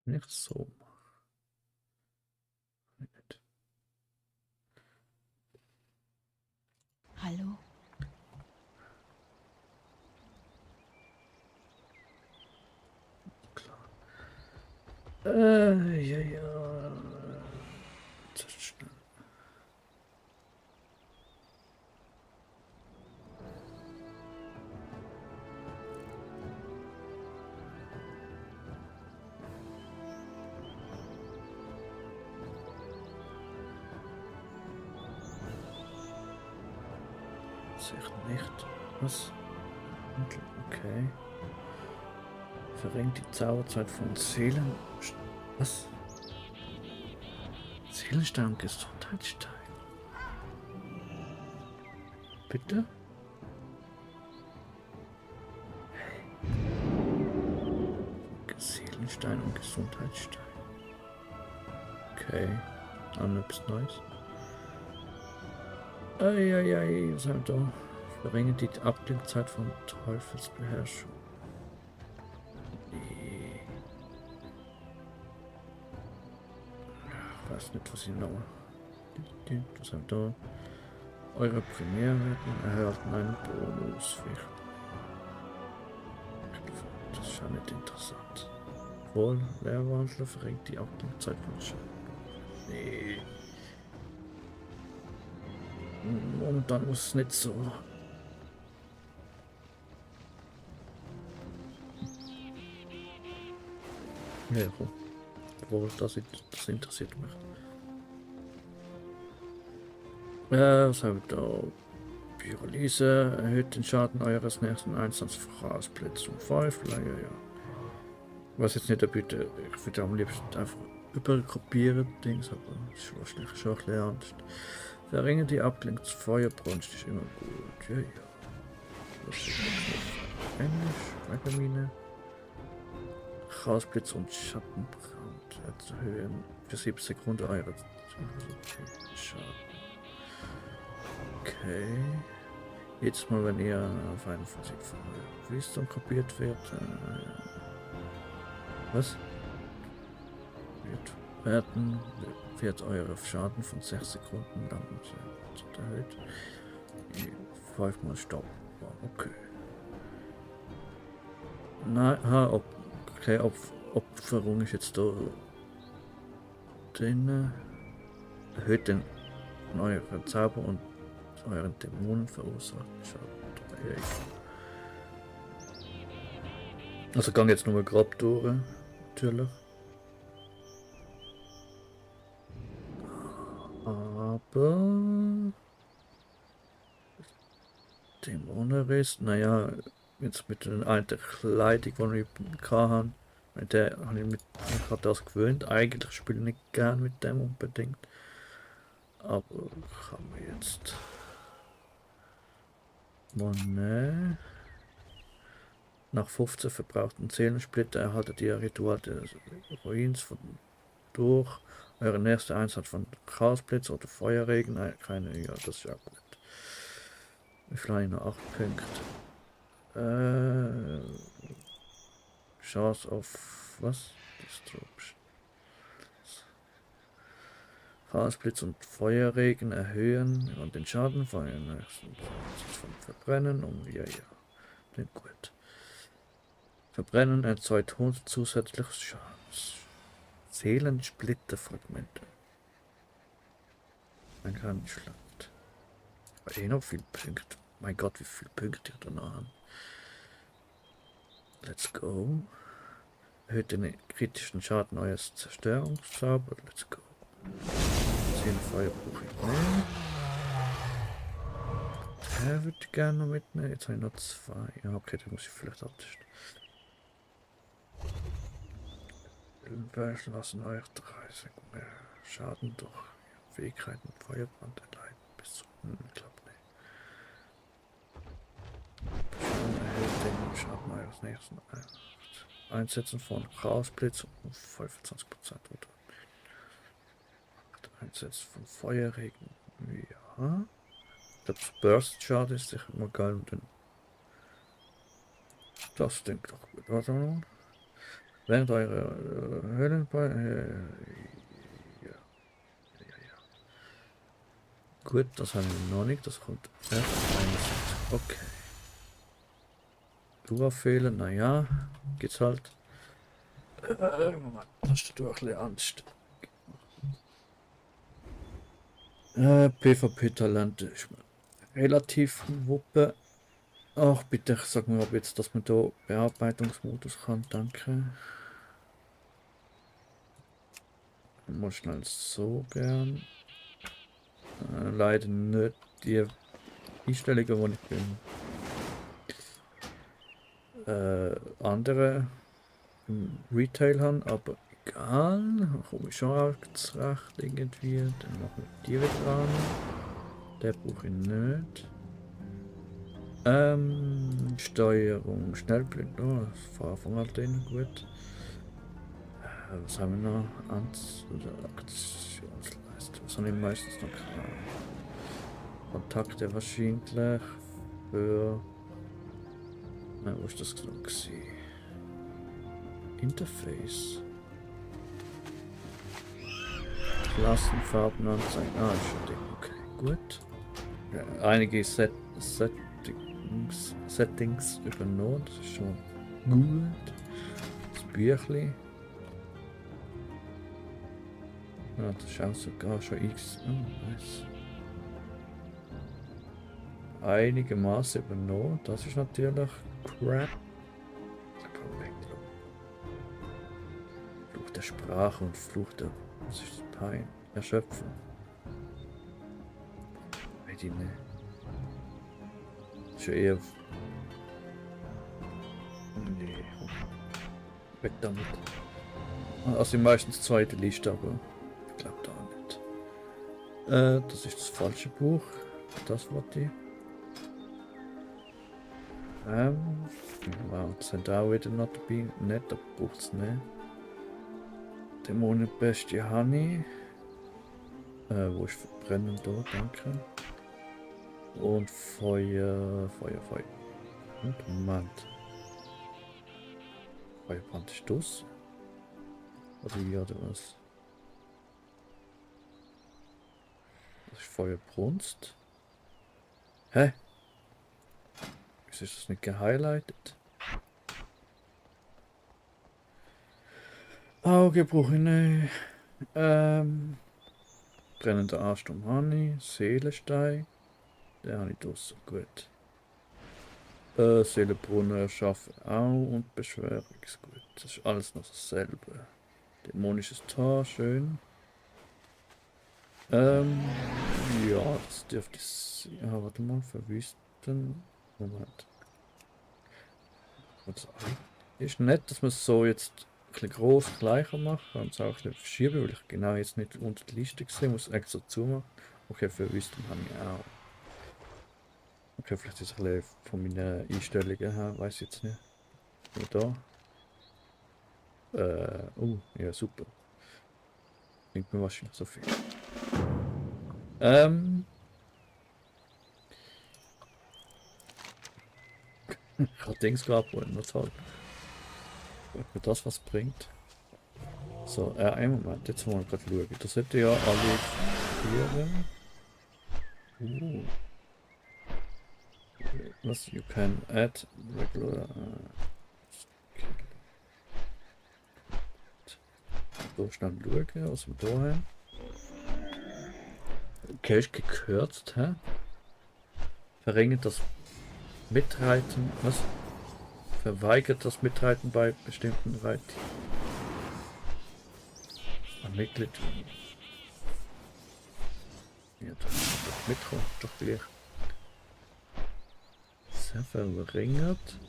Nicht so. Nicht. Hallo? Klar. Ja, ja. Zu schnell. Sich nicht. Was? Okay. Verringert die Zauberzeit von Seelen. Was? Seelenstein und Gesundheitsstein. Bitte? Seelenstein und Gesundheitsstein. Okay. An etwas Neues. Eieiei, was haben wir da? Verringert die Abklingzeit von Teufelsbeherrschung. Nee. Ich weiß nicht, was ich noch. Was haben wir da? Eure Primärwerten erhalten einen Bonus. Das ist ja nicht interessant. Wohl, Leerwandler verringert die Abklingzeit von Schaden. Nee. Momentan muss es nicht so. Ja, obwohl das interessiert mich. Was haben wir da? Pyrolyse erhöht den Schaden eures nächsten Einsatzverbrauchsblitz um 5. Ja, ja. Was jetzt nicht der Bitte, ich würde am liebsten einfach überkopieren, Dings, aber das ist wahrscheinlich schon ein bisschen ernst. Verringern die Ablenkung Feuerbrunst ist immer gut. Ja, ja. Was ist das? Englisch, Weitermine. Chaosblitz und Schattenbrand erhöhen für 7 Sekunden eure Schaden. Okay. Jedes Mal, wenn ihr auf einen Physik von Wüstung kopiert wird, was? Wird eure Schaden von 6 Sekunden lang erhöht. 5 mal Stopp. Okay. Nein, okay, Opferung ist jetzt da. Den erhöht den euren Zauber und euren Dämonen verursacht Schaden. Also gang jetzt nur mal grob durch, natürlich. Aber Dämonenriss, naja, jetzt mit der alten Kleidung, die wir hatten, mit der habe ich mich gerade das gewöhnt. Eigentlich spiele ich nicht gern mit dem unbedingt. Aber kann man jetzt mal nehmen. Nach 15 verbrauchten Seelensplitter erhaltet ihr Ritual des Ruins von durch euren ersten Einsatz von Chaosblitz oder Feuerregen. Keine, ja, das ist ja gut. Wie viel noch 8 Punkte. Chance auf was? Disruption. Chaosblitz und Feuerregen erhöhen und den Schaden von Verbrennen um ja, den gut. Verbrennen erzeugt 100 zusätzliches Schaden. Seelensplitterfragmente. Man kann nicht schlecht. Aber noch viel Punkte. Mein Gott, wie viele Punkte ihr danach haben. Let's go. Erhöht den kritischen Schaden eures Zerstörungszauber. Let's go. 10 Feuerbruch mitnehmen. Der würde ich gerne noch mitnehmen. Jetzt habe ich noch 2. Ja, okay, da muss ich vielleicht abtesten. Welchen lassen euch 30 mehr Schaden durch Fähigkeiten Feuerbrand erleiden. Bis zu. Ich glaube nicht. Erhöht den Schaden eures nächsten Einsetzen von Chaosblitz um 25% oder Einsetzen von Feuerregen. Ja. Das Burst-Schaden ist sicher mal geil. Das denkt doch gut. Warte mal. Während eurer Höhlenbau. Ja. Gut, das haben wir noch nicht. Das kommt erst eines. Okay. Durchfehler, naja. Geht's halt. Moment, hast du ein bisschen Angst? PvP-Talent ist relativ Wuppe. Ach, bitte sag mir, ob jetzt, dass man da Bearbeitungsmodus kann, danke. Mal schnell so gern. Leider nicht die Einstellungen, wo ich bin. Andere im Retail haben, aber egal. Komme ich schon auch zurecht irgendwie. Dann machen wir die wieder an. Der brauche ich nicht. Steuerung, Schnellblick, oh, das von halt drin, gut. Was haben wir noch? Oder Aktionsleiste, was habe ich meistens noch? Kontakte wahrscheinlich für. Nein, wo ist das genau gewesen? Interface. Klassenfarben anzeigen. Ah, ist schon Ding. Okay, gut. Ja, einige Settings übernommen, das ist schon gut. Das Büchli. Ja, das ist auch sogar schon X. Oh, nice. Einigermaßen übernommen, das ist natürlich crap. Fluch der Sprache und Fluch der. Was ist das? Pein. Erschöpfen. Weiß ich nicht. Schon eher. Nee. Weg damit. Also meistens zweite Liste, aber ich glaube da nicht. Das ist das falsche Buch. Das wollte ich. Wow, das sind auch wieder noch dabei. Nicht, da braucht es nicht. Dämonenbestie Honey. Wo ist Verbrennen da? Danke. Und Feuer. Und Moment. Feuerbrand ist das? Oder wie oder was? Das ist Feuerbrunst. Hä? Wieso ist das nicht gehighlightet? Auge brauche ich nicht. Brennender Ansturm Honey. Seelenstein. Den habe ich draussen. Gut. Seelenbrunnen erschaffen auch und Beschwörung ist gut. Das ist alles noch dasselbe. Dämonisches Tor, schön. Ja, das dürfte es. Ja, warte mal, verwüsten. Moment. Ist nett, dass man es so jetzt ein bisschen groß gleicher macht und es auch ein bisschen verschieben, weil ich genau jetzt nicht unter die Liste gesehen muss extra zumachen. Okay, verwüsten habe ich auch. Okay, vielleicht ist es ein bisschen von meinen Einstellungen her, weiß ich jetzt nicht. Nur da. Ja, super. Bringt mir wahrscheinlich so viel. Ich habe Dings gehabt, na toll. Ob mir das was bringt. So, einen Moment, jetzt wollen wir gerade schauen. Das hätte ja alle vier. Was you can add regular. So schnell schauen, was wir da haben. Okay, ist gekürzt, hä? Verringert das Mitreiten, was? Verweigert das Mitreiten bei bestimmten Reiten. Ein Mitglied. Ja, das ist doch Mitro, doch gleich. Sehr verringert.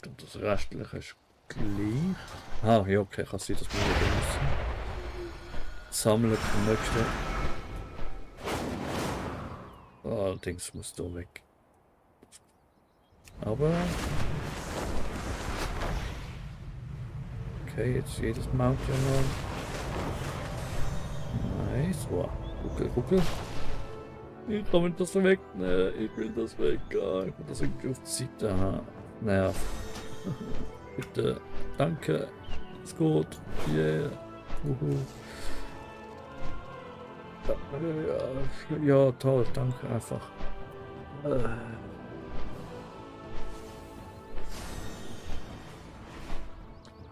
Und das restliche ist gleich. Ah, ja, okay, kann sein, dass wir wieder müssen. Sammeln zum nächsten. Allerdings muss da weg. Aber. Okay, jetzt jedes Mount ja noch. Nice. Wow. Ruckel, ruckel. Ich kann mir das wegnehmen. Ich will das weg. Ich will das irgendwie auf die Seite haben. Naja. Bitte. Danke. Ist gut. Yeah. Ja, toll. Danke einfach.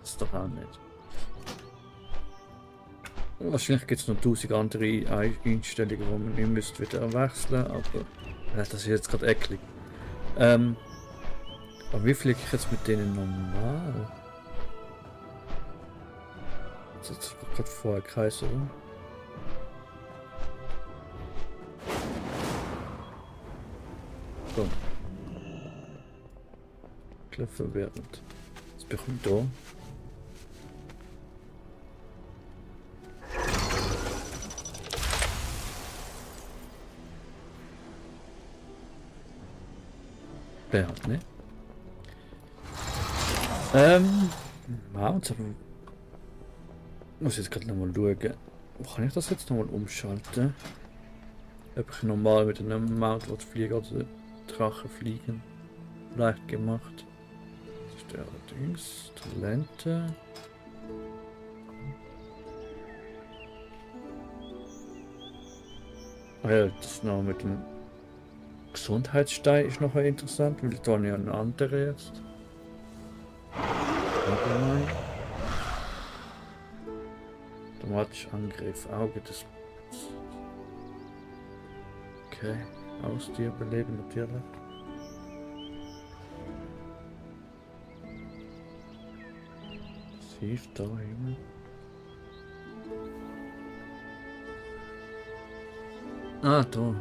Das ist doch auch nicht. Wahrscheinlich gibt es noch 1000 andere Einstellungen, die man nicht müsst wieder wechseln, aber das ist jetzt gerade eklig. Aber wie fliege ich jetzt mit denen normal? Das hat gerade vorher Kreis, oder? So. Klar verwirrend. Was bekommt da? Der hat, ne? Mounts, aber muss jetzt gerade nochmal schauen. Wo kann ich das jetzt nochmal umschalten? Habe ich normal mit einem Mount, wo die Flieger oder Drachen fliegen, leicht gemacht. Das ist der allerdings Talente. Ah ja, das noch mit dem Gesundheitsstein ist noch interessant, weil da ja ein anderer jetzt. Allgemein. Automatisch Angriff, Auge des. Okay, Haustier beleben natürlich. Was hilft da jemand? Ah, da.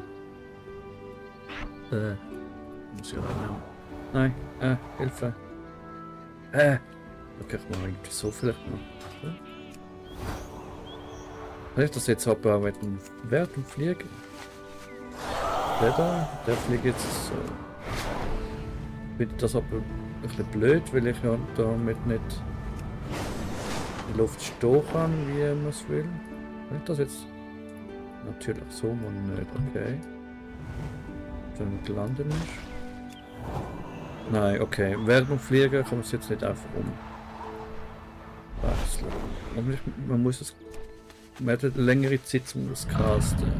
Muss ich reinnehmen. Nein, Hilfe. Okay, ich mache irgendwie so vielleicht noch. Kann ich das jetzt aber mit dem Wert und Fliegen? Der fliegt jetzt so. Wird das aber ein bisschen blöd, weil ich ja damit nicht in die Luft stehen kann, wie man es will. Kann ich das jetzt? Natürlich so, man nicht, okay. Wenn man landen ist. Nein, okay. Während dem Fliegen kann man es jetzt nicht einfach umwechseln. Man muss es. Man hat eine längere Zeit zum casten.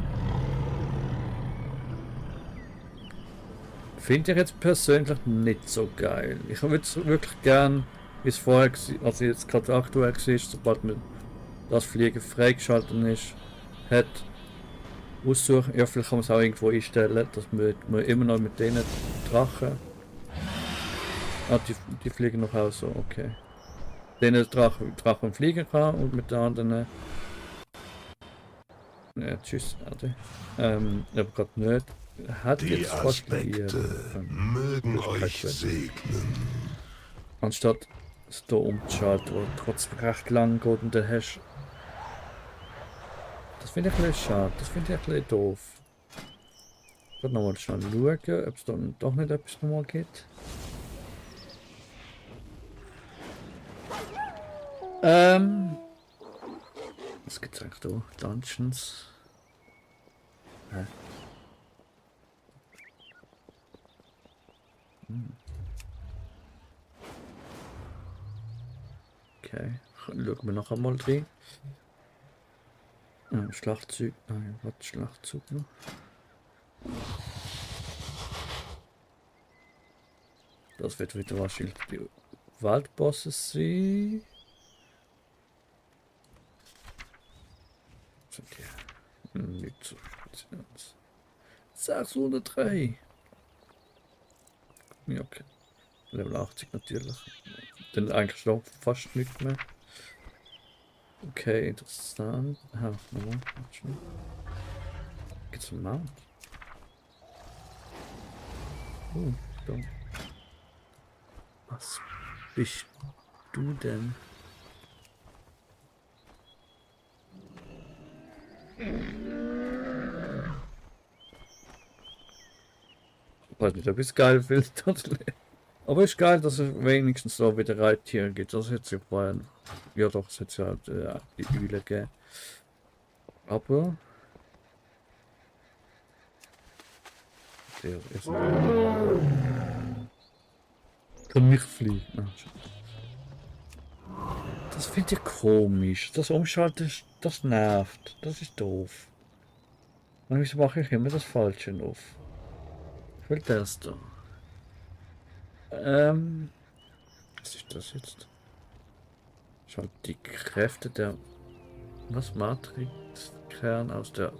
Finde ich jetzt persönlich nicht so geil. Ich würde es wirklich gern, wie es vorher war, also jetzt gerade aktuell war, sobald man das Fliegen freigeschaltet ist, hat aussuchen. Ja, vielleicht kann man es auch irgendwo einstellen, dass man immer noch mit denen Drachen. Ah, die fliegen noch auch so, okay. Denen Drachen fliegen kann und mit den anderen. Ja, tschüss, Erde. Aber gerade nicht. Hat Die jetzt fast Aspekte mögen euch segnen. Anstatt es hier umzuschalten, wo trotzdem recht lang geht und dann hast. Das finde ich ein bisschen schade, das finde ich ein bisschen doof. Ich werde nochmal schnell schauen, ob es dann doch nicht etwas nochmal geht. Was gibt es eigentlich da? Dungeons? Hä? Okay, schauen wir noch einmal rein. Schlachtzug, nein, was Schlachtzug noch? Das wird wieder wahrscheinlich die Waldbosse sein. Sind die nicht so 603. Ja, okay. Level 80 natürlich. Dann eigentlich noch fast nichts mehr. Okay, interessant. Ah, nochmal. Geht's um Mount? Da. Was bist du denn? Ich weiß nicht, ob ich es geil finde. Aber ist geil, dass es wenigstens so wieder Reittiere gibt. Das hätte sich vorher. Ja doch, es hätte ja halt, die Eule gegeben. Aber. Der ist kann nicht fliegen. Ah, das finde ich komisch. Das Umschalten, das nervt. Das ist doof. Und wieso mache ich immer das Falsche auf? Ich will das da. Was ist das jetzt? Schaut die Kräfte der Matrix-Kern aus der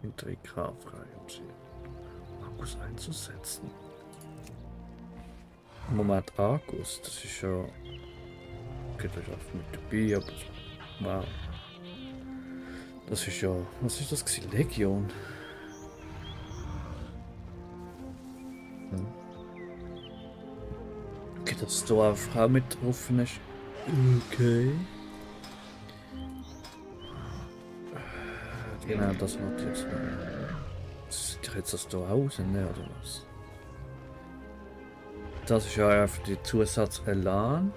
Intrika frei, um sie Argus einzusetzen. Moment, Argus, das ist ja. Geht euch auf mit dabei, aber. Wow. Das ist ja. Was ist das gewesen? Legion. Okay, dass da eine Frau mit drauf ist. Okay. Genau, das macht jetzt. Sieht doch jetzt das da aus, ne, oder was? Das ist ja einfach der Zusatz Elan.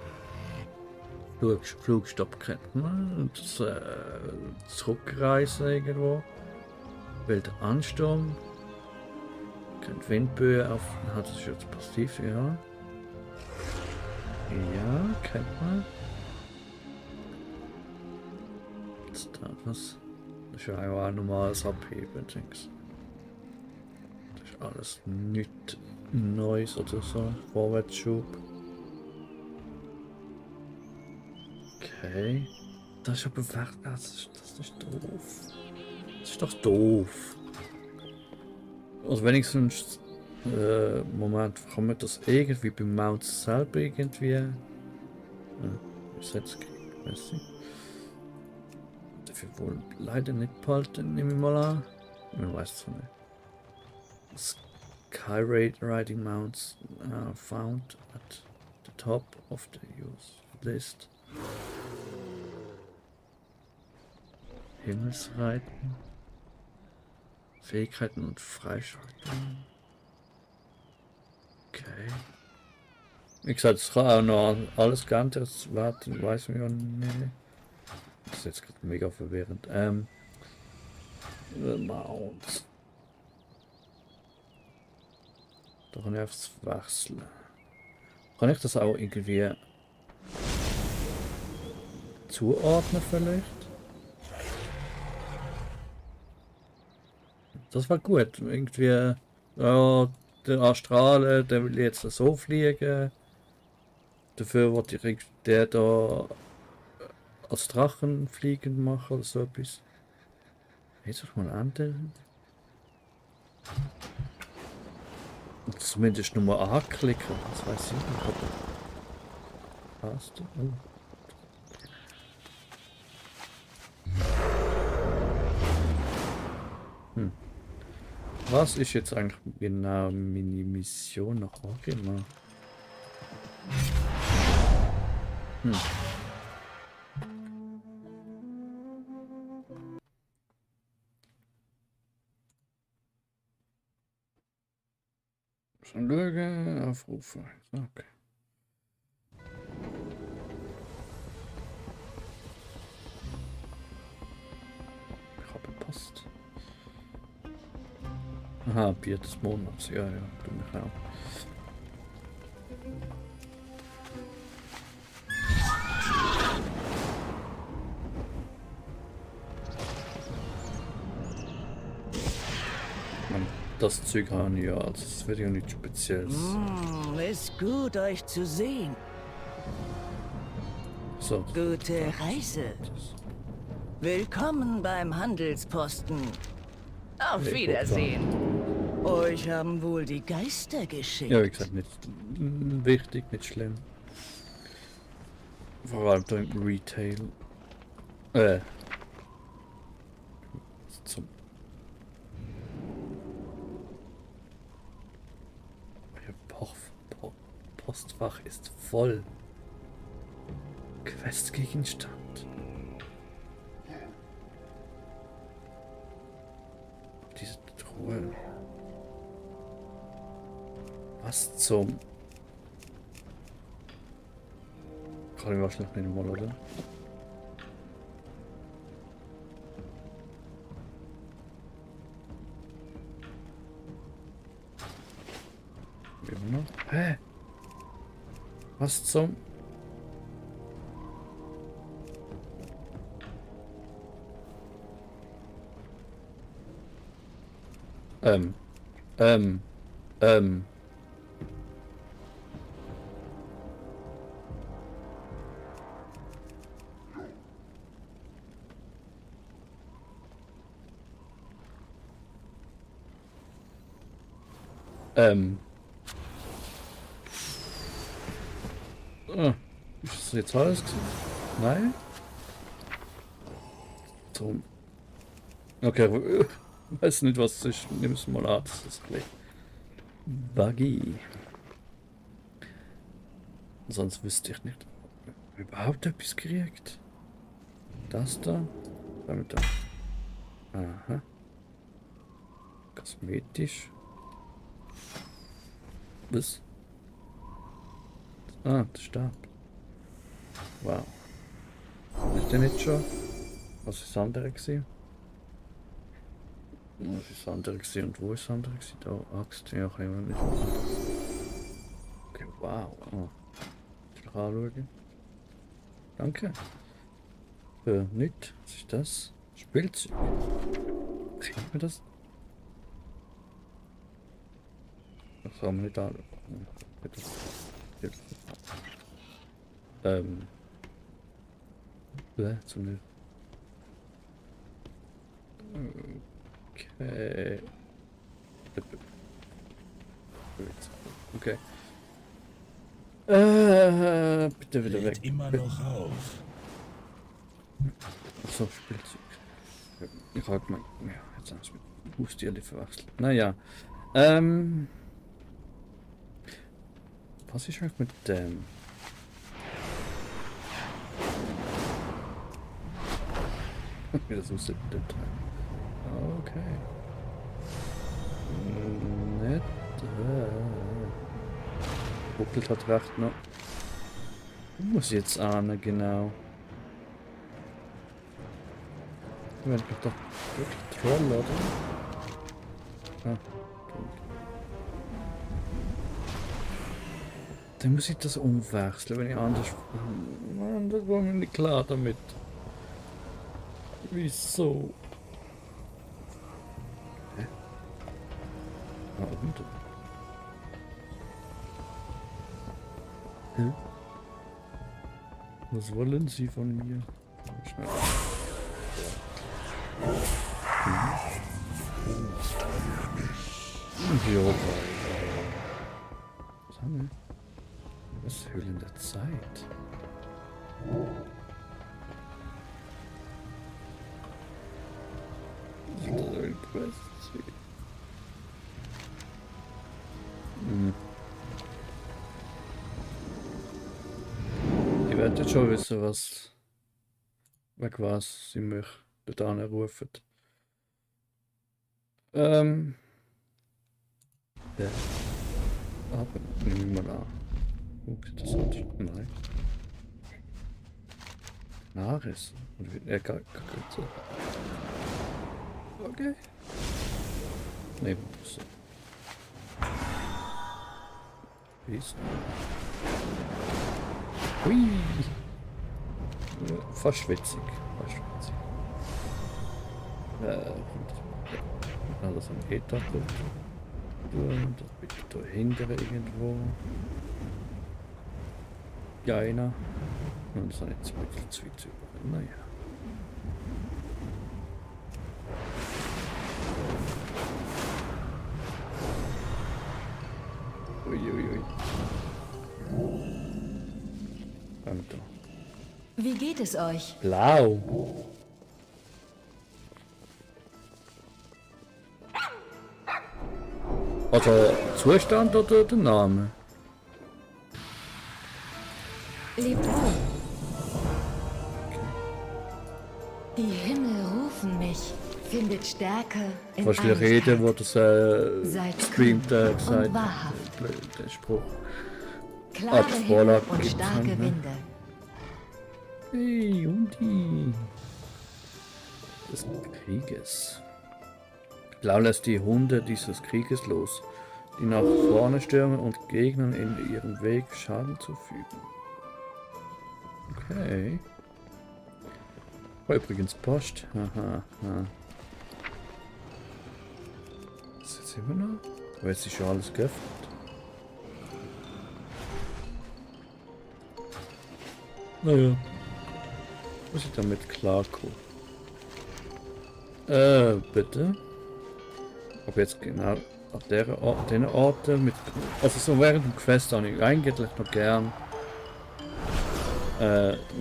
Flugstopp kennt man. Und das, Zurückreisen irgendwo. Wilder Ansturm. Kennt Windböe auf. Hat es jetzt passiv, ja. Ja, kennt man. Jetzt da was. Das ist ja auch ein normales Abheben, denkst. Das ist alles nicht Neues oder so. Vorwärtsschub. Okay. Das ist aber weg. Das ist doof. Das ist doch doof. Also wenigstens. Moment, kann man das irgendwie beim Mount selber irgendwie. Ist jetzt weiß ich. Dafür wohl leider nicht behalten, nehme ich mal an. Man weiß es nicht. Sky Riding Mounts found at the top of the use list. Himmelsreiten. Fähigkeiten und Freischaltung. Okay. Wie gesagt, es kann auch noch alles geändert werden, weiß man ja nicht. Das ist jetzt gerade mega verwirrend. Mounts. Da kann ich aufs Wechseln. Kann ich das auch irgendwie zuordnen vielleicht? Das war gut. Irgendwie, ja, der Astrale, der will jetzt so fliegen. Dafür wird der da als Drachen fliegen machen oder so etwas. Jetzt doch mal ändern. Zumindest nur mal anklicken. Das weiß ich nicht. Aber passt. Oh. Was ist jetzt eigentlich genau meine Mission noch immer? Schon Lüge, Aufrufe. Okay. Ich habe Post. Aha, Bier des Monats. Ja, du mich auch. Das Zeug habe ich ja, also es wird ja nichts Spezielles. Ist gut, euch zu sehen. So. Gute Reise. Willkommen beim Handelsposten. Auf Wiedersehen. Euch haben wohl die Geister geschickt. Ja, wie gesagt, nicht wichtig, nicht schlimm. Vor allem da im Retail. Zum Postfach ist voll. Questgegenstand. Diese Truhe. Was zum... Kann ich wahrscheinlich nicht mal, oder? Immer noch. Hä? Was zum... Ähm, ähm, ähm. Ah, ist das jetzt alles gewesen? Nein? So. Okay, weiß nicht, was es ist. Nimm es mal an. Das ist gleich. Buggy. Sonst wüsste ich nicht. Überhaupt etwas gekriegt. Das da. Damit da. Aha. Kosmetisch. Was? Ah, der Stab. Wow. Ist der nicht schon? Was ist das andere gewesen? Was ist das andere gewesen und wo ist das andere gewesen? Da, Axt. Ja, kann ich nicht. Okay, wow. Oh. Ich will anschauen. Danke. Nicht. Was ist das? Spielzeug. Kriegt man das? Das haben wir nicht alle. Zum Nicht. Okay. Okay. Bitte wieder weg. Immer noch auf. Achso, Spielzeug. Ich hab mal. Ja, jetzt haben wir es mit Haustierli verwechselt. Naja. Was ist eigentlich mit dem? Wie das aussieht mit dem Teil. Okay. Nett. Ruckelt hat recht noch. Muss ich jetzt ahnen, genau. Wenn ich doch wirklich Troll, oder? Ah, dann muss ich das umwechseln, wenn ich anders... Mann, das war mir nicht klar damit. Wieso? Hä? Ah, und? Hä? Was wollen Sie von mir? Schnell. Ja, was haben wir? Was Höhlen der Zeit? Ich werde jetzt schon wissen, was weg was sie mich dort anrufen. Ja. Aber nehmen wir mal an. Sieht das anders? Nein. Naris. Egal. Okay. Nehmen wir so. Wie ist Hui. Fast witzig. Fast witzig. Alles am Ether. Das bitte da hinten irgendwo. Ja, einer. Und das ist jetzt ein bisschen zu weit zu über. Naja. Uiuiui. Wie geht es euch? Blau. Also Zustand oder der Name? Lebt wohl. Die Himmel rufen mich. Findet Stärke in Was die Rede, wo das Seid streamt, kühn gesagt und wahrhaft. der Spruch. Klare Vorlage Himmel und gibt's starke dann, ne? Winde. Hey, Hundi. Des Krieges. Blau lässt die Hunde dieses Krieges los. die nach vorne stürmen und Gegnern in ihrem Weg Schaden zufügen. Okay. Oh, übrigens Post. Haha. Was ist jetzt immer noch? Aber jetzt ist schon alles geöffnet. Naja. Muss ich damit klarkommen? Bitte? Ob jetzt genau auf den Orten mit. Also so während dem Quest habe ich eigentlich noch gern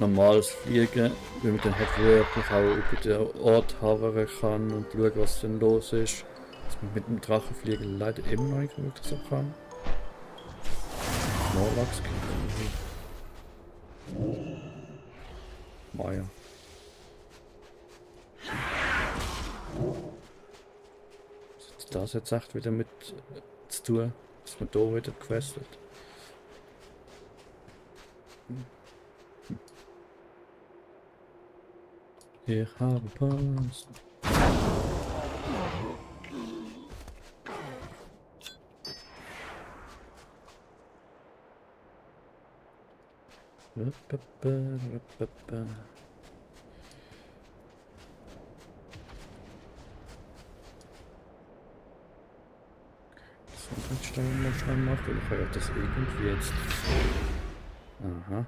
normales Fliegen, weil man dann halt wirklich auch über den Ort hovern kann und schauen, was denn los ist. Was man mit dem Drachenfliegen leider immer noch nicht wirklich so kann. Snorlax kriegen. Maja. Was hat das jetzt echt wieder mit zu tun, dass man da wieder questet? Ich habe Post. Sonderstellen mal schnell machen, oder kann ich das irgendwie jetzt. Aha.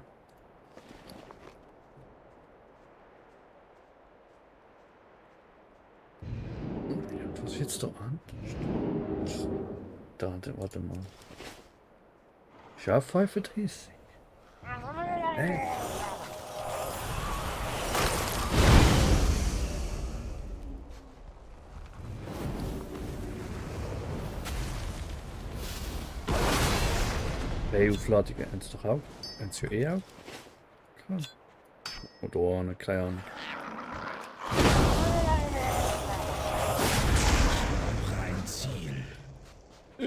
Was ist jetzt da an? Da, warte mal. Scharf 35. Hey. Hey, Aufladungen haben sie doch auch. Haben sie ja eh auch. Klar. Oder ohne, keine Ahnung. Ja,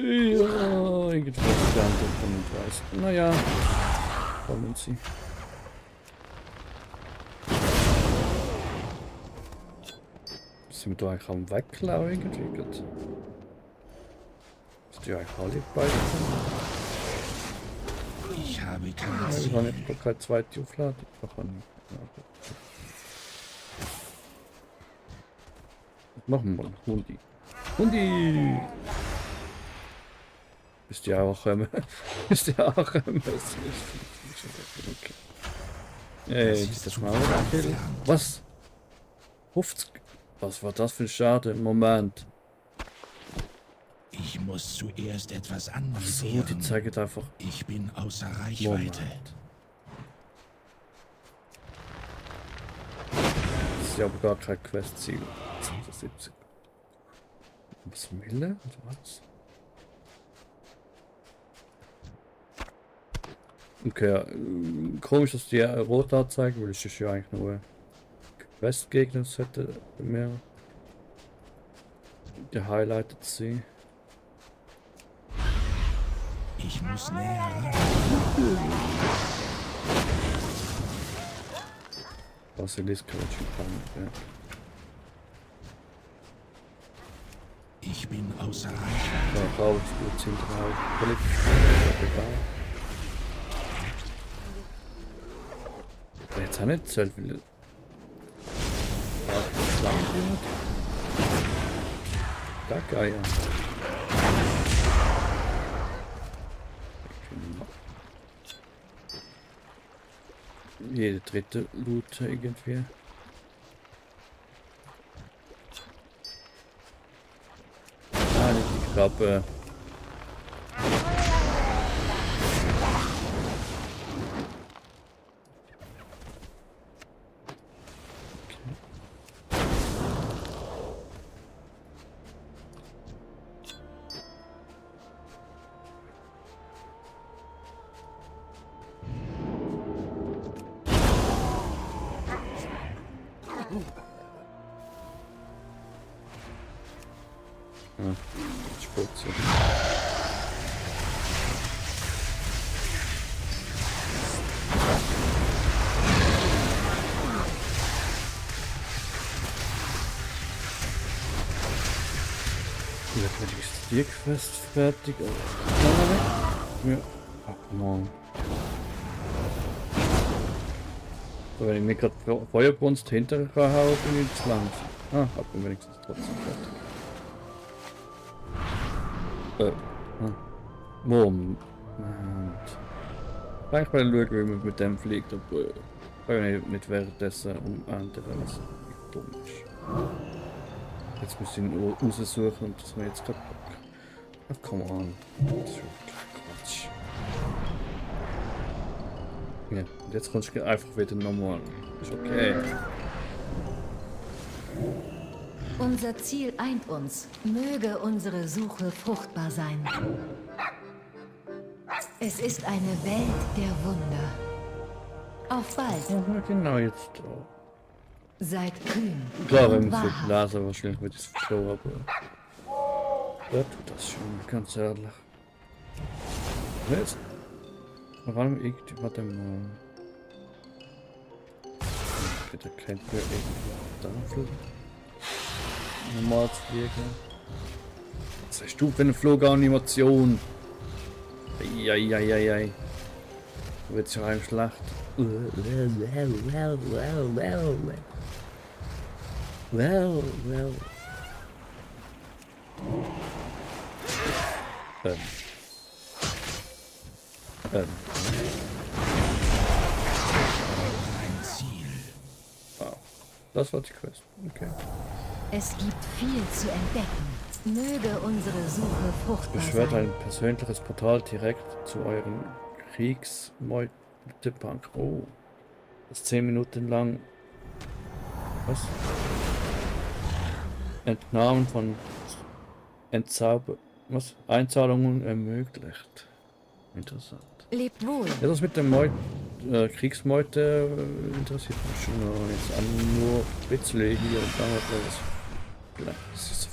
irgendwas gelernt von dem Preis. Naja, kommen sie. Sind wir da eigentlich am Wegklauen irgendwie? Gut. Ist die eigentlich alle beide? Ich habe keine Ja, ich Ziele. habe nicht keine zweite Aufladung. Ach, nicht. Ja, gut. Was machen wir? Hundi. Hundi! Bist du auch bist du auch okay. Ey, das mal killen. Was? 50? Was war das für ein Schaden? Moment. Ich muss zuerst etwas Ach so, die anvisieren. zeigen einfach. Ich bin außer Reichweite. Moment. Das ist ja aber gar kein Questziel. 70. Was Mille? Was? Okay, ja, komisch, dass die rot anzeigen, weil es ist ja eigentlich nur Questgegner hätte mehr gehighlightet sie. Ich muss näher ran. Basilisk kann ich schon kann, ja. Ich bin außer Reichweite. Ja, raus, gut sind drauf. Völlig egal. Jetzt haben wir nicht so viele. Da geil. Jede dritte Loot irgendwie. Ah, ich glaube. Ah, Spitze. Vielleicht hätte ich es Die Quest fertig. Ja. Oh, Mann. So, wenn ich mir gerade Feuerbrunst hinterher haue, bin ich zu langsam. Ah, hab ich wenigstens trotzdem fertig. Moment. Vielleicht mal schauen, wie man mit dem fliegt, aber kann ich nicht währenddessen umändern, wenn es dumm ist. Jetzt muss ich ihn raussuchen und das mir jetzt gerade packen. Ach, come on. Das ist wirklich Quatsch. Ja, und jetzt kommst du einfach wieder normal. Ist okay. Unser Ziel eint uns. Möge unsere Suche fruchtbar sein. Es ist eine Welt der Wunder. Auf bald. Ja, genau jetzt da. Seid kühn. Klar, wenn und man wahrhaft. es lesen, wahrscheinlich wird es verstehen, aber... Ja, tut das schon, ganz ehrlich. Jetzt... Vor allem irgendwie, warte mal... Da kennt man irgendwie Tafel. Normal zu fliegen. Was hast du für eine Fluganimation? Eieieiei. Du wirst ja einem schlecht. Well. Ein Ziel. Wow. Das war die Quest. Okay. Es gibt viel zu entdecken. Möge unsere Suche fruchtbar Beschwert sein. ein persönliches Portal direkt zu euren Kriegsmeutebank. Oh. Das 10 Minuten lang. Was? Entnahmen von Einzahlungen ermöglicht. Interessant. Lebt wohl. Ja, das mit der Kriegsmeute interessiert mich schon noch jetzt an nur ein bisschen hier und da was. Das ist so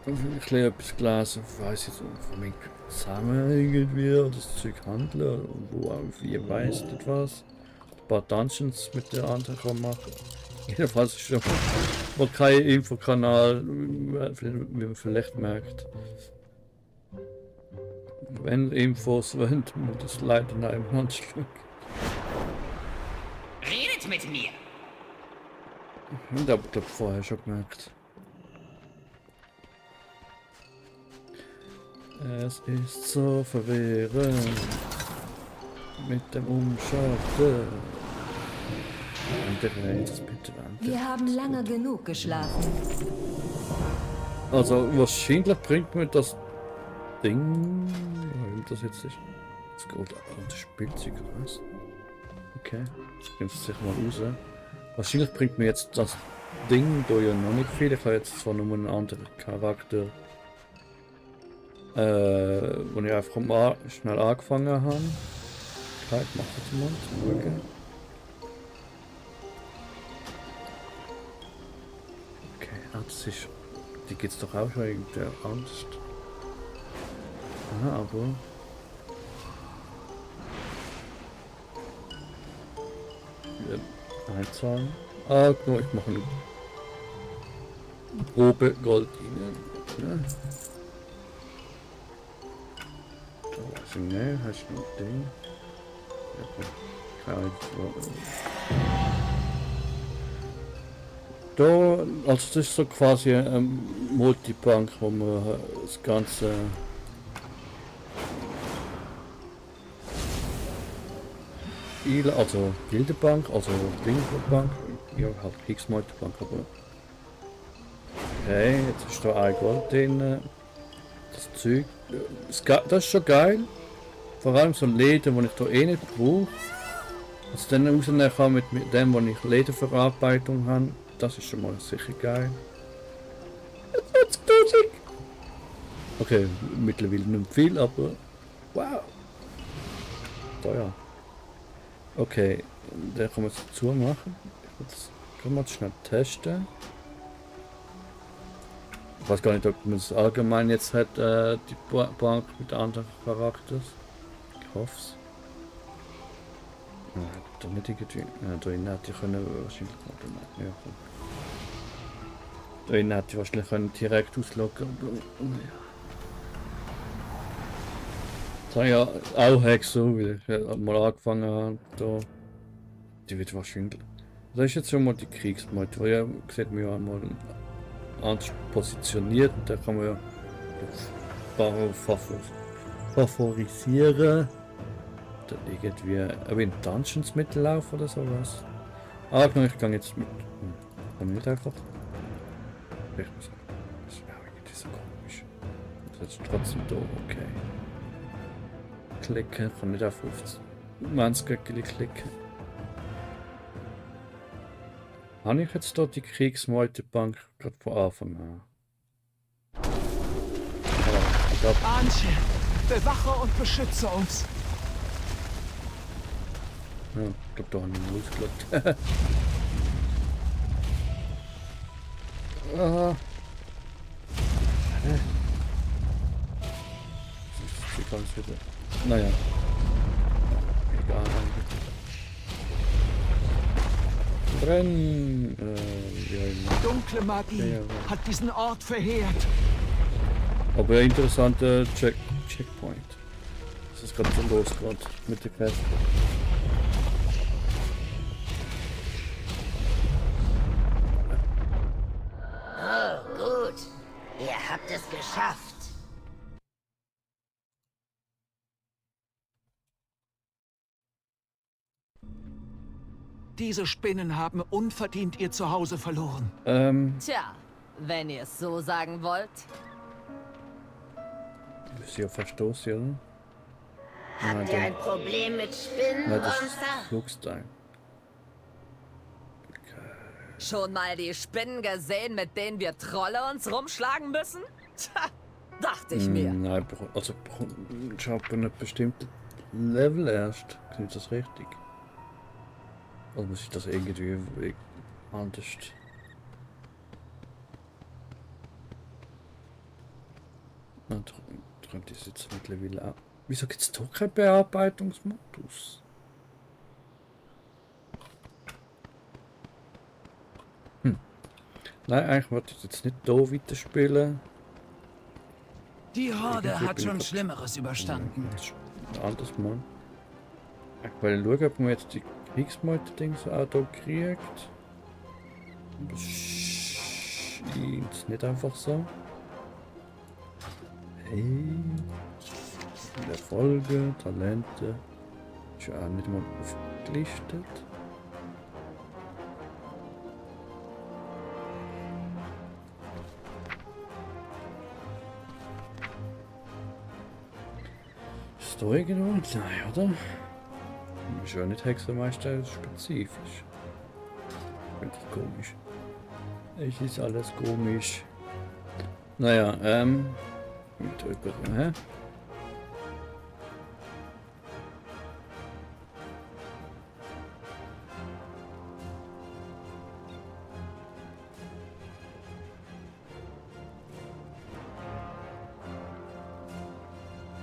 verwirrend. Ich lebe etwas gelesen, weiss jetzt von mir zusammen irgendwie oder das Zeug handeln und wo auch wie weiss etwas. Ein paar Dungeons mit der anderen kann machen. Jedenfalls ist schon mal kein Infokanal, wie man vielleicht merkt. Wenn Infos wollen, muss das leider nach einem Handschlag. Redet mit mir! Ich habe das vorher schon gemerkt. Es ist so verwirrend mit dem Umschalten. Das bitte Wir haben lange genug geschlafen. Also wahrscheinlich bringt mir das Ding, wie das jetzt ist. Das geht an das Spielzeug raus. Okay, ich nehme es sicher mal raus. Wahrscheinlich bringt mir jetzt das Ding da ja noch nicht viel. Ich habe jetzt zwar nur einen anderen Charakter, wo ich einfach mal schnell angefangen habe. Okay, ich mache das mal zum Schauen. Okay, das ist. Die geht's doch auch schon irgendwie anders. Aha, aber. Einzahlen. Ah, genau, ich mache eine Probe Gold rein. Ja. Da weiß ich nicht, hast du noch ein Ding? Ja, da, also das ist so quasi eine Multibank, wo man das ganze also Bilderbank, also Dingbank, ja halt Kriegsmeutebank, aber okay, jetzt ist da ein Gold drin, das Zeug, das ist schon geil, vor allem so ein Leder, das ich da eh nicht brauche, was dann rausnehmen kann mit dem, wo ich Lederverarbeitung habe, das ist schon mal sicher geil. 20.000! Okay, mittlerweile nicht viel, aber wow! Da ja. Okay, den kann man jetzt dazu machen. Das kann man jetzt schnell testen. Ich weiß gar nicht, ob man es allgemein jetzt hat, die Bank mit anderen Charakters. Ich hoffe es. Ja, da nicht irgendwie. Ja, da hätte ich können wahrscheinlich machen. Ja, Da hinten hätte ich wahrscheinlich können direkt auslocken. Das habe ich ja auch so, weil ich mal angefangen habe. Da. Die wird wahrscheinlich. Das ist jetzt schon mal die Kriegsmeute. Ja, sieht man ja einmal anders positioniert und da kann man ja favorisieren. Da irgendwie aber in Dungeons mitlaufen oder sowas. Ah, ich gehe jetzt mit. Kann man nicht einfach. Ich muss sagen, das ist auch irgendwie so komisch. Das ist trotzdem da, okay. Klicken, kann nicht auf 20 Göckchen klicken. Habe ich jetzt dort die Kriegsmeutebank gerade von Anfang an? Ich glaube, Arnchen, bewache und beschütze uns. ja, ich glaube, da habe ich ihn ausgelockt. Aha. Das ist ganz wieder. Naja. Egal. Brennen. Ja, Dunkle Magie Ja. hat diesen Ort verheert. aber ein interessanter Checkpoint. Das ist gerade so los gerade mit der Quest. Oh, gut. Ihr habt es geschafft. Diese Spinnen haben unverdient ihr Zuhause verloren. Tja, wenn ihr es so sagen wollt. Ist ja verstoßen, oder? Habt ihr ein Problem mit Spinnen, Nein, das ist Monster? Flugstein. Schon mal die Spinnen gesehen, mit denen wir Trolle uns rumschlagen müssen? Tja, dachte ich mir. Nein, also ich habe ein bestimmtes Level erst. Klingt das richtig? Oder muss ich das irgendwie anders? Na, könnte ich jetzt mittlerweile auch. Wieso gibt es doch keinen Bearbeitungsmodus? Nein, eigentlich wollte ich jetzt nicht da weiterspielen. Die Horde Irgendwie hat bin schon ich Schlimmeres überstanden. Das ist ein anderes Mal. Ich will schauen, ob man jetzt die Kriegsmeute-Dings auch hier kriegt. Das scheint nicht einfach so. Hey. Erfolge, Talente. Ist ja auch nicht mal aufgelistet. Ist da irgendwo? Nein, oder? Ist ja nicht Hexermeister spezifisch. Finde ich komisch. Es ist alles komisch. Naja, hä?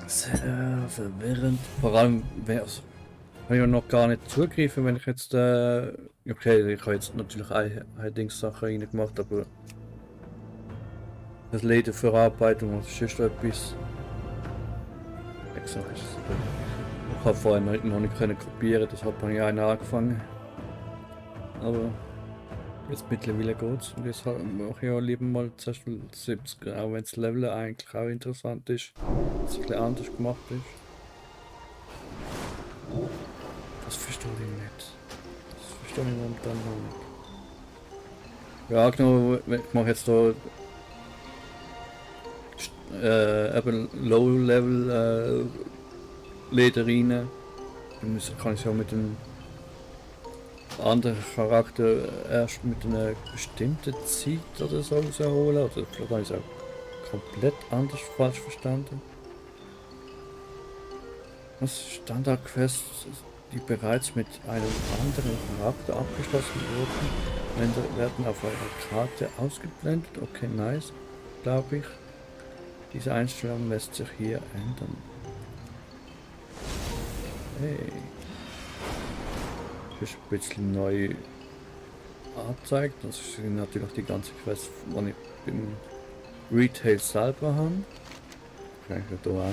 Sehr verwirrend. Vor allem, habe ja noch gar nicht zugegriffen, wenn ich jetzt, okay, ich habe jetzt natürlich eine Dings-Sache reingemacht, aber das Lederverarbeitung oder sonst etwas. Exakt. Ich habe vorher noch nicht können kopieren, deshalb habe ich einen angefangen. Aber jetzt mittlerweile geht's und jetzt mache ich ja lieber mal zuerst 70, auch wenn das Level eigentlich auch interessant ist, dass es ein bisschen anders gemacht ist. Das verstehe ich nicht. Das verstehe ich momentan noch nicht. Ja, genau, ich mache jetzt da eben Low-Level Leder rein. Dann kann ich es ja mit einem anderen Charakter erst mit einer bestimmten Zeit oder so rausholen. Oder vielleicht habe ich es auch komplett anders falsch verstanden. Das Standardquests, die bereits mit einem anderen Charakter abgeschlossen wurden, werden auf einer Karte ausgeblendet. Okay, nice, glaube ich. Diese Einstellung lässt sich hier ändern. Hey. Das ist ein bisschen neu angezeigt. Das sind natürlich die ganzen Quests, die ich beim Retail selber habe. Kann ich hier auch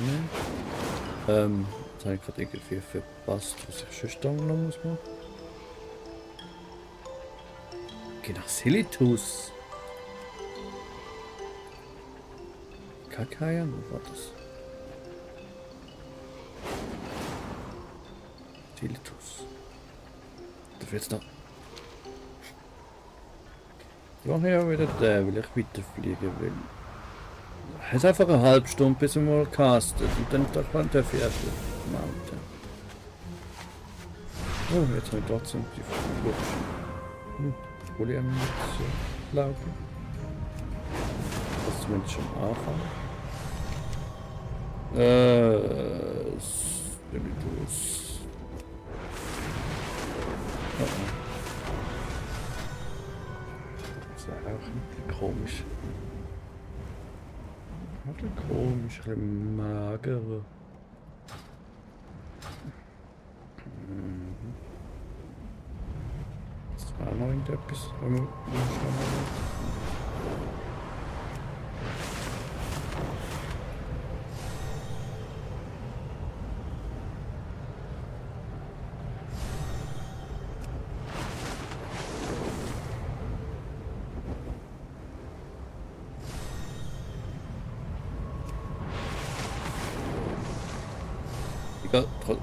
nehmen. Jetzt habe ich gerade irgendwie verpasst, was ich sonst da noch muss machen. Geh nach Silitus. Kakayan, wo war das? Silitus. Da wird's noch. Woher wieder der, will ich weiterfliegen will. Es ist einfach eine halbe Stunde bis wir mal castet und dann darf der Viertel mounten. Oh, jetzt habe ich trotzdem die Flucht. Polyammunition laufen. Das ist zumindest schon Anfang. Silitus. Oh. Das wäre auch ein bisschen komisch. Ein bisschen komisch, ein bisschen magerer. Das war noch irgendetwas, wenn wir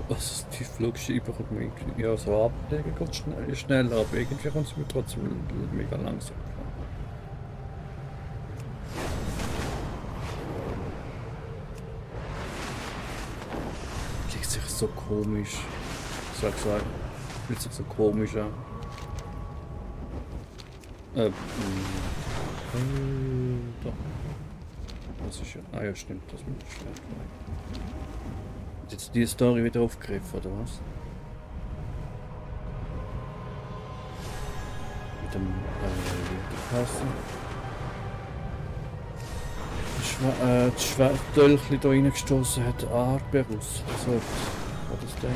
was die Flugscheibe kommt mir irgendwie ja so ablegen, geht schneller, aber irgendwie kommt es mir trotzdem mega langsam vor. Fühlt sich so komisch. Ich sag's halt, fühlt sich so komisch an. Doch. Das ist ja. Ah ja, stimmt, das muss ich schnell tun. Jetzt die Story wieder aufgegriffen, oder was? Mit dem Passen. Das Schwertdölchli da reingestoßen hat Arberus. Also, was ist der?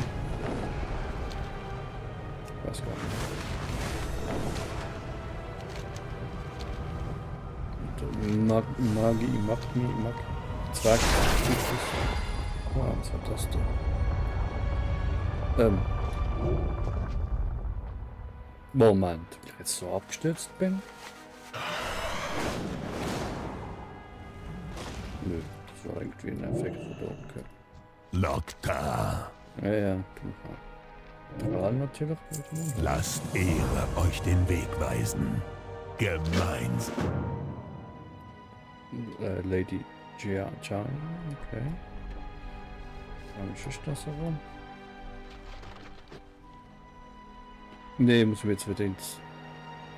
Ich weiß gar nicht. Magni. Zwerg. Ah, was war das denn? Moment, wenn ich jetzt so abgestürzt bin? Nö, das war irgendwie ein Effekt von da oben. Lokta, Ja, Strahl natürlich. lasst Ehre euch den Weg weisen. Gemeinsam. Lady Jia Chan, okay. Ist das herum? Ne, muss man jetzt wieder ins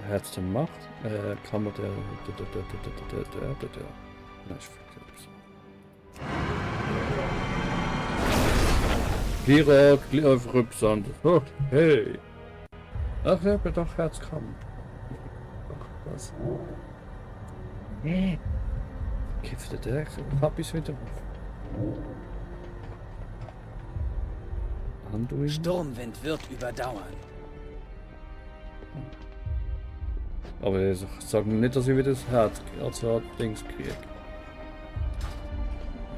Herz der Macht. Kann man der. Nein, ich vergesse. Pirat, auf Rübsand. Oh, hey! Ach, ich hab doch Herzkammer. Ach, was? Nee. Kippt der hab ich's wieder auf. Anduin? Sturmwind wird überdauern. Aber ich sag nicht, dass ich wieder das Herz, also Dings krieg.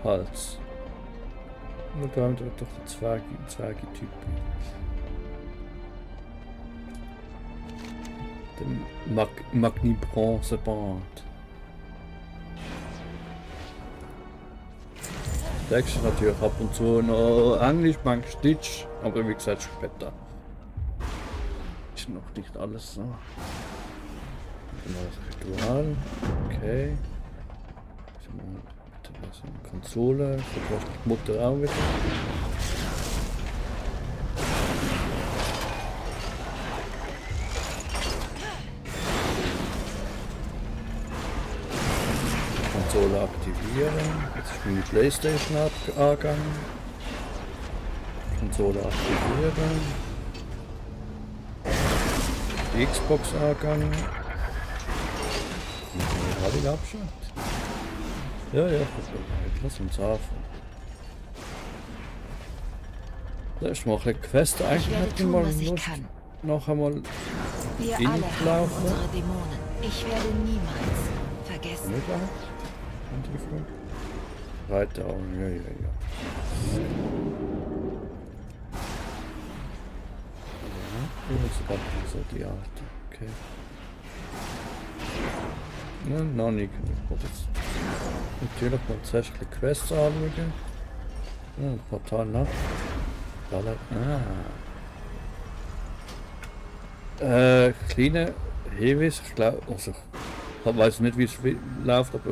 Hals. Und da haben wir doch die Zwerge-Typen. Den Magni Bronzeband. Text ist natürlich ab und zu noch Englisch, manchmal Deutsch, aber wie gesagt später. Ist noch nicht alles so. Das Ritual, okay. Was eine Konsole, vertauscht die Mutter auch wieder. Konsole aktivieren. Jetzt ist meine Playstation angegangen. Konsole aktivieren. Die Xbox angegangen. Habe ich abgeschaltet? Ja, lass uns anfangen. Das ist mal eine Quest. Eigentlich hätte ich mal Lust, noch einmal Wir alle haben Inflaufe. unsere Dämonen. Ich werde niemals vergessen. Antiflug. Reiter, oh, ja. Sogar so die Art. Okay. Ja, noch nicht. Ich wollte jetzt natürlich noch zuerst ein bisschen Quests anschauen. Ja, ein Portal nach. Kleine Hinweis, ich glaube, also ich weiß nicht, wie es läuft, aber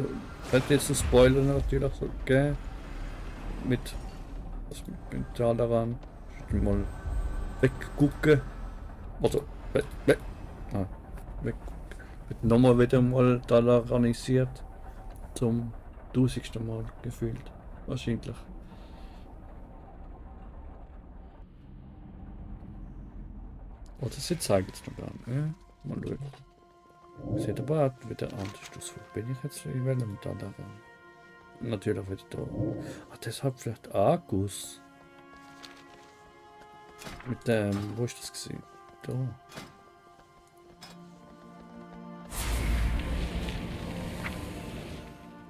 könnte jetzt einen Spoiler natürlich so geben. Mit daran. Mal weggucken. Also, weg. Wird nochmal wieder mal da organisiert. Zum 1000. Mal gefühlt. Wahrscheinlich. Oder sie zeigen es noch gar nicht. Ja, mal schauen. Sieht aber auch wieder anders aus. Wo bin ich jetzt in welchem da ran? Natürlich wieder da. Ah, deshalb vielleicht Argus. Mit dem, wo ist das gesehen? Da.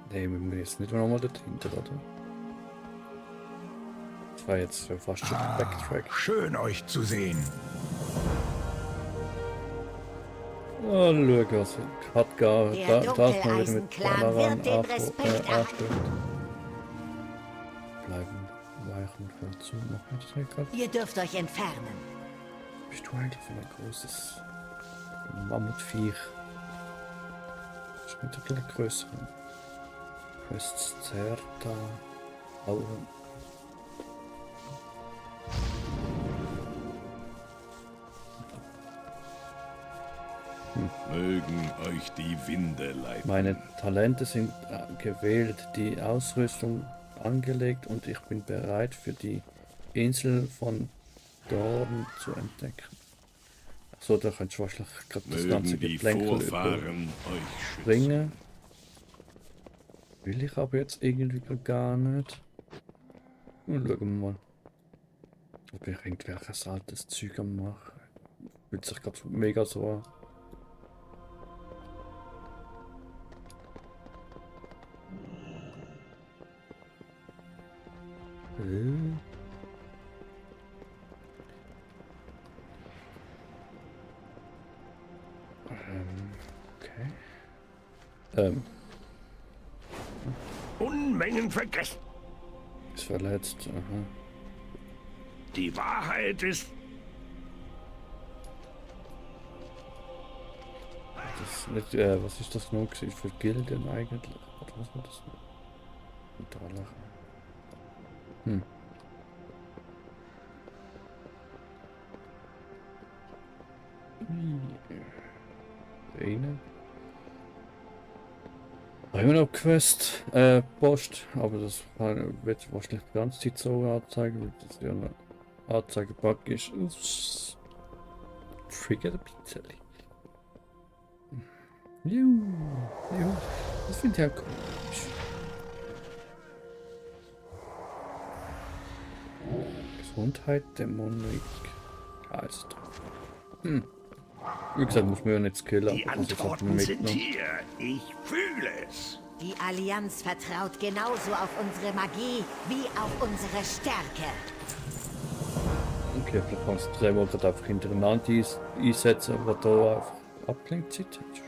Ne, wir müssen jetzt nicht nochmal da dahinter, oder? Das war jetzt fast schon Backtrack. Schön euch zu sehen. Oh, schau, was hat gar Der da mal wieder mit Dunkeleisenclan wird den Respekt anstellt. Bleiben weichen voll zu. Machen wir das nicht gerade? Ihr dürft euch entfernen. Bist du eigentlich für ein großes Mammutviech? Das ist nicht ein bisschen größer. Quests Zerta. Oh. Mögen euch die Winde leiten. Meine Talente sind gewählt, die Ausrüstung angelegt und ich bin bereit für die Insel von Dorn zu entdecken. So, da kannst du wahrscheinlich gerade das ganze Mögen die Geplänkel Vorfahren euch schützen. bringen. Will ich aber jetzt irgendwie gar nicht. Und schauen wir mal, ob ich irgendwelches altes Zeug am machen. Fühlt sich gerade mega so an. Okay. Unmengen vergessen. Ist verletzt. Aha. Die Wahrheit ist... Das ist nicht, was ist das noch gewesen für Gilden eigentlich? Oder was war das noch? Unterlachen. Eine. Immer noch Quest, Post, aber das wird wahrscheinlich die ganze Zeit so anzeigen, weil das ja eine Anzeigebug ist. Das triggert ein bisschen. Juhu. Das finde ich ja komisch. Gesundheit, Dämonik. Alles drauf. Wie gesagt, muss man ja nicht skillen. Die aber das hat man Antworten sind mitgenommen. hier. Ich fühle es. Die Allianz vertraut genauso auf unsere Magie wie auf unsere Stärke. Okay, vielleicht kannst du selber gerade einfach hintereinander einsetzen, aber da einfach Ablenkzeit hast.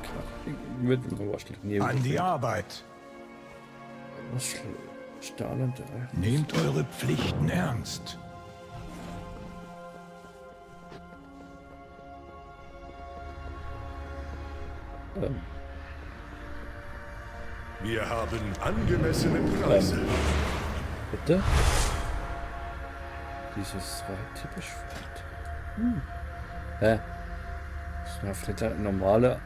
Klar. Würde man wahrscheinlich nie An die überleben. Arbeit. Was stahlende Nehmt eure Pflichten ernst. Wir haben angemessene Preise. Bitte? Dieses Reittypisch Schwert. Das ist einfach nicht ein normaler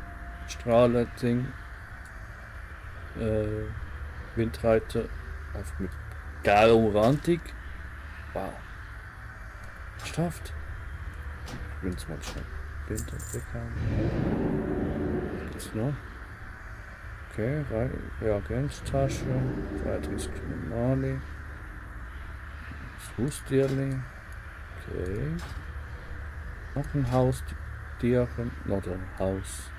Strahler-Ding. Windreiter. Einfach mit geil umrandig. Wow. Geschafft. Ich will es mal schnell blind und weg haben. Was gibt's noch? Okay, Reagenztasche, 33 normale. Haustierli. Okay. Noch ein Haustier oder ein Haus.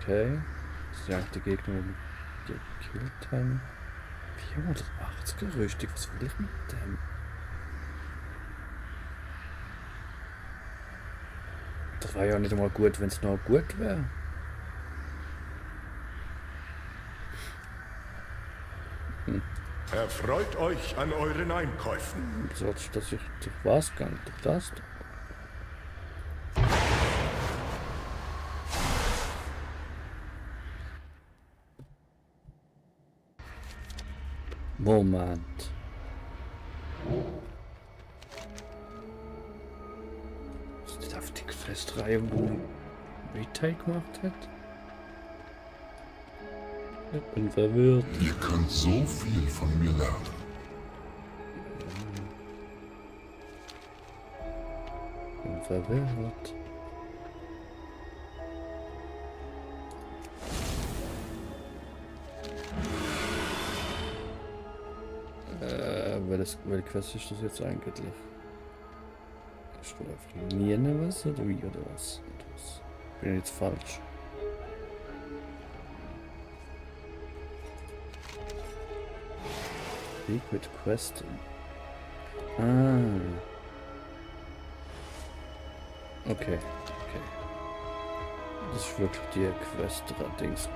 Okay. Das ist ja die Gegner, die wir gekillt haben. 480er Rüstung, was will ich mit dem? Das war ja nicht einmal gut, wenn es noch gut wäre. Erfreut euch an euren Einkäufen. Sonst, dass ich durch was kann, durch das. Moment. Ist das auf die Questreihe, wo man Retake gemacht hat? Ich bin verwirrt. Ihr könnt so viel von mir lernen. Ich bin verwirrt. Welche Quest ist das jetzt eigentlich? Ist da einfach nie was oder wie oder was? Bin ich jetzt falsch? Weg mit Questen. Ah. Okay. Das ist wirklich die Quest-Dings.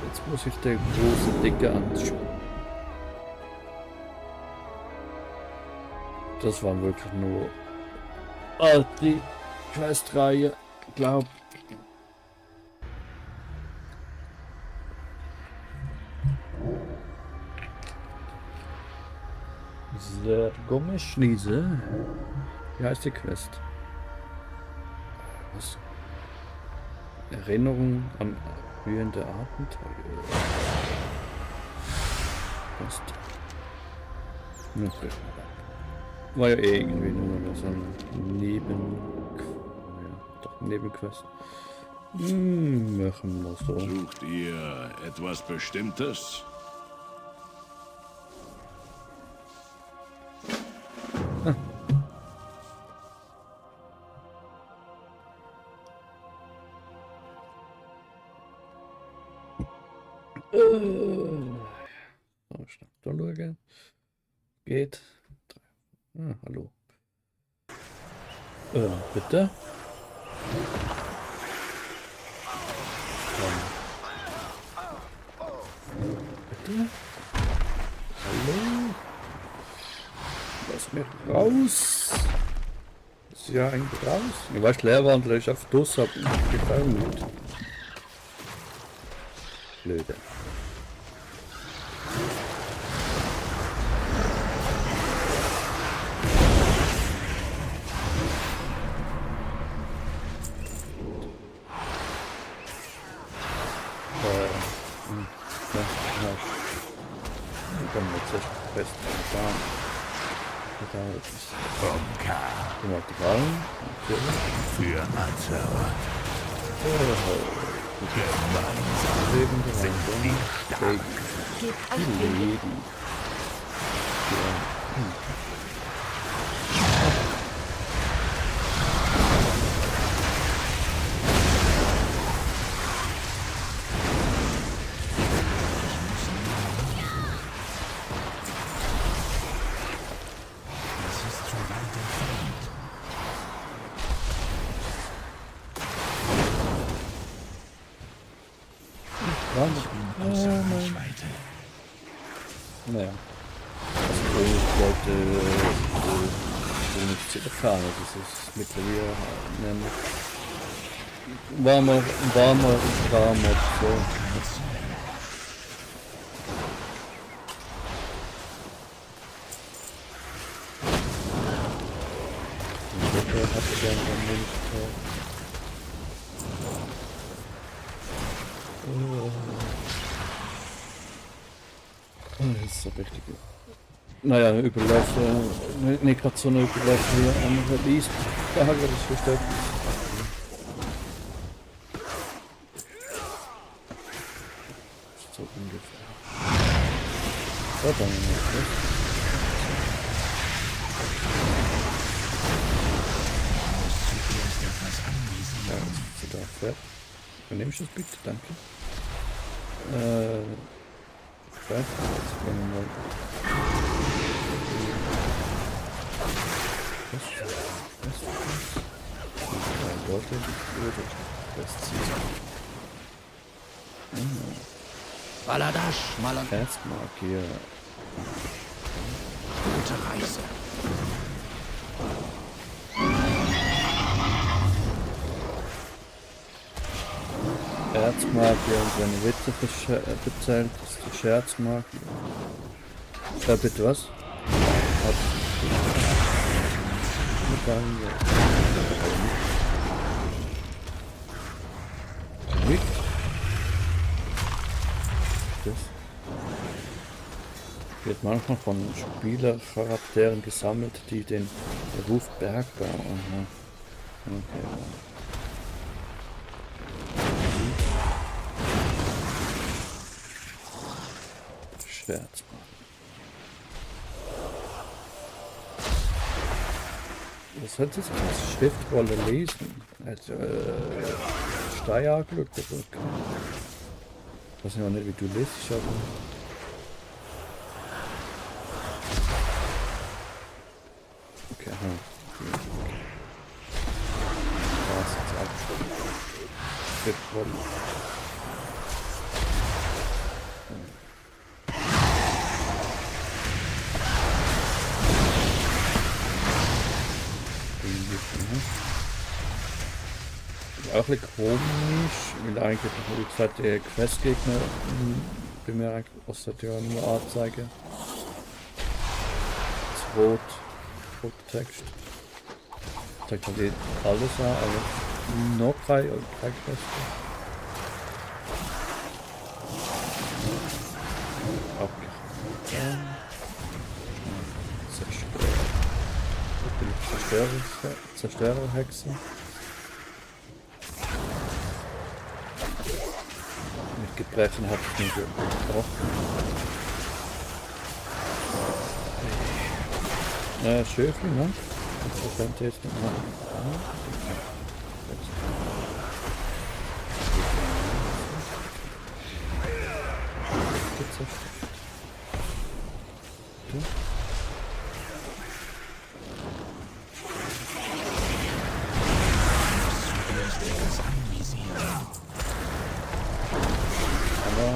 Jetzt muss ich den großen Dicke anschauen. Das war wirklich nur die Questreihe, glaub. Sehr Gummischniese. Wie heißt die Quest? Was? Erinnerung an rührende Abenteuer. Was? Okay. War ja irgendwie nur so ein Nebenquest. Machen wir so. Sucht ihr etwas Bestimmtes? Schnell da schauen. Geht. Ah, hallo. Bitte? Bitte? Hallo? Lass mich raus! Ist ja eigentlich raus? Ich weiß, Leerwandler ist auf Duss, aber ich gefällt nicht. Blöde. Fest Für Azeroth. Leben Gebt euch Mühe. Naja. Also ich wollte nicht fahren, das ist mittlerweile warmer so. Ich hatte gerne einen Monitor. Das ist so richtig. Naja, Überläufe, nicht gerade so eine Überläufe wie ein Release. Da hat er das versteckt. so ungefähr. So, dann noch das. Ja, das ist sogar fertig. Übernimmst du das bitte? Danke. Fertig. Jetzt können wir mal. Dort das zieht. Baladasch, Malan. Erstmal hier. Gute Reise. Scherzmagier und seine Witze erzählt, das ist die Scherzmagier. Bitte was? Medaille. Nicht. Das wird manchmal von Spielercharakteren gesammelt, die den Beruf Bergbau. Aha. Okay. Schwerzmann. Was hat das als Schriftrolle lesen? Also, Steuerglück oder so. Ich weiß ja nicht, wie du liest, aber. Okay, das ist jetzt abgeschlossen. Schriftrolle. Auch ein bisschen komisch, weil eigentlich, wie gesagt, der Questgegner bei mir eigentlich, was hat ja nur anzeigen. Das rote Text. Zeigt halt alles an, aber noch kein Quest. Zerstörerhexe. Mit Gebrechen habe ich nicht gebrochen. Schöfli, ne? Das könnte jetzt noch mal.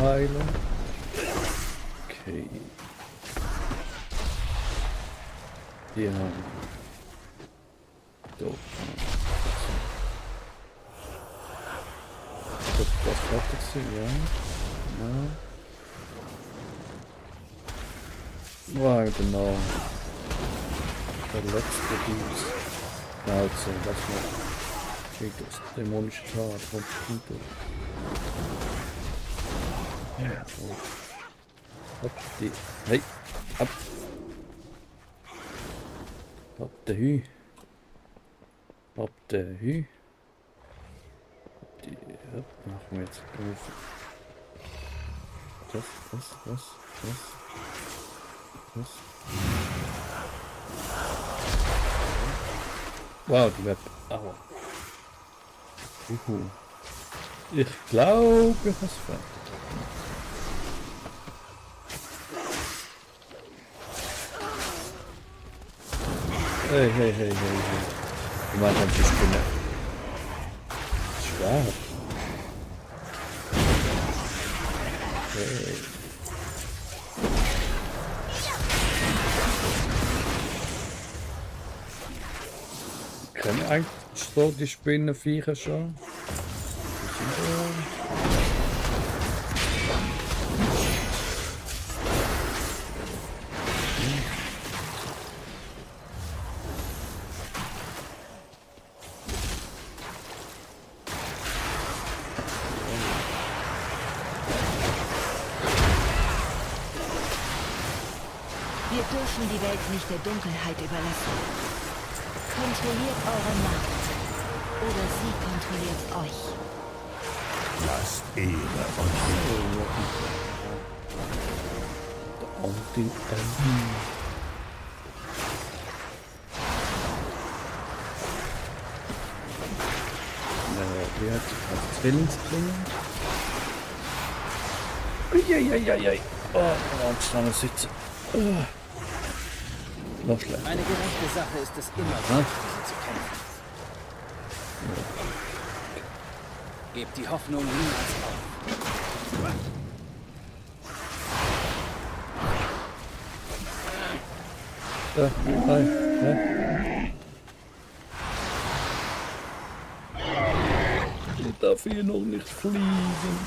Heilung. Okay. Wir haben dort. Das fertigste, ja. Ja, genau. Der letzte Dienst. Also, lass mal. Geht das dämonische Tat von Pluto. Hopp, die. Hey, ab. Hopp, der Hü. Hopp, der Hü. Die, hopp, machen wir jetzt drauf. Das. Wow, die Map. Aua. Ich glaube, ich hab's fertig. Hey. Du meinst ein bisschen Spinne. Schwert. Hey. Können eigentlich so die Spinnenviecher schon? Wir dürfen die Welt nicht der Dunkelheit überlassen. Kontrolliert eure Macht. Oder sie kontrolliert euch. Lasst Ehre euch. Und die wie hat die Zwillingsklinge? Uiuiuiui. Oh, Angst sitzen. Noch schlecht. Eine gerechte Sache ist es immer, gegen diese zu kämpfen. Gebt die Hoffnung niemals auf. Nein, hä? Ich darf hier noch nicht fliegen.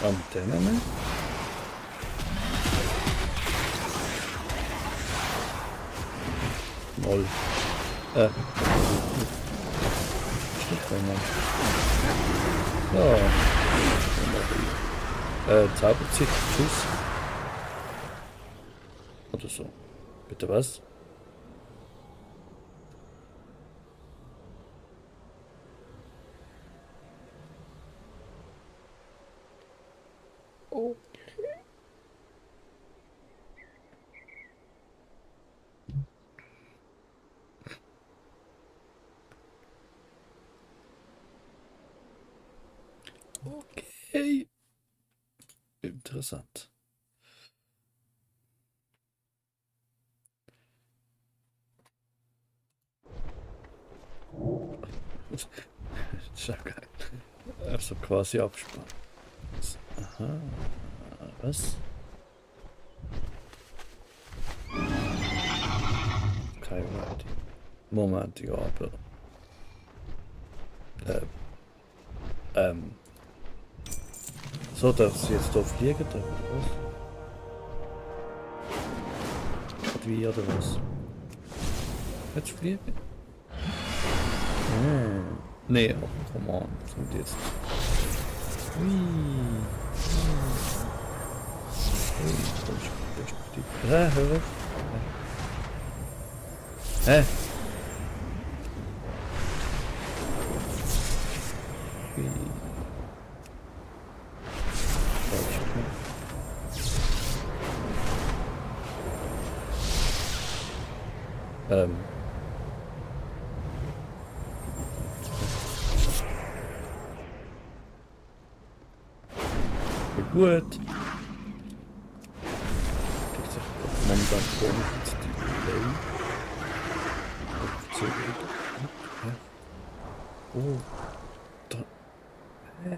Antenne, ne? Moll. So. Zauberzit, tschüss. Oder so. Bitte was? Okay. Interessant. Schau geil. Also quasi abspannen. Aha. Was? Keine Idee. Moment, ja, aber. So, darf sie jetzt hier fliegen, oder was? Oder wie, oder was? Jetzt fliegen? Nee, oh, come on, was kommt jetzt? Hör auf. Hä? Gut. Kriegt sich momentan komisch die Delay. Oh. Da. Hä?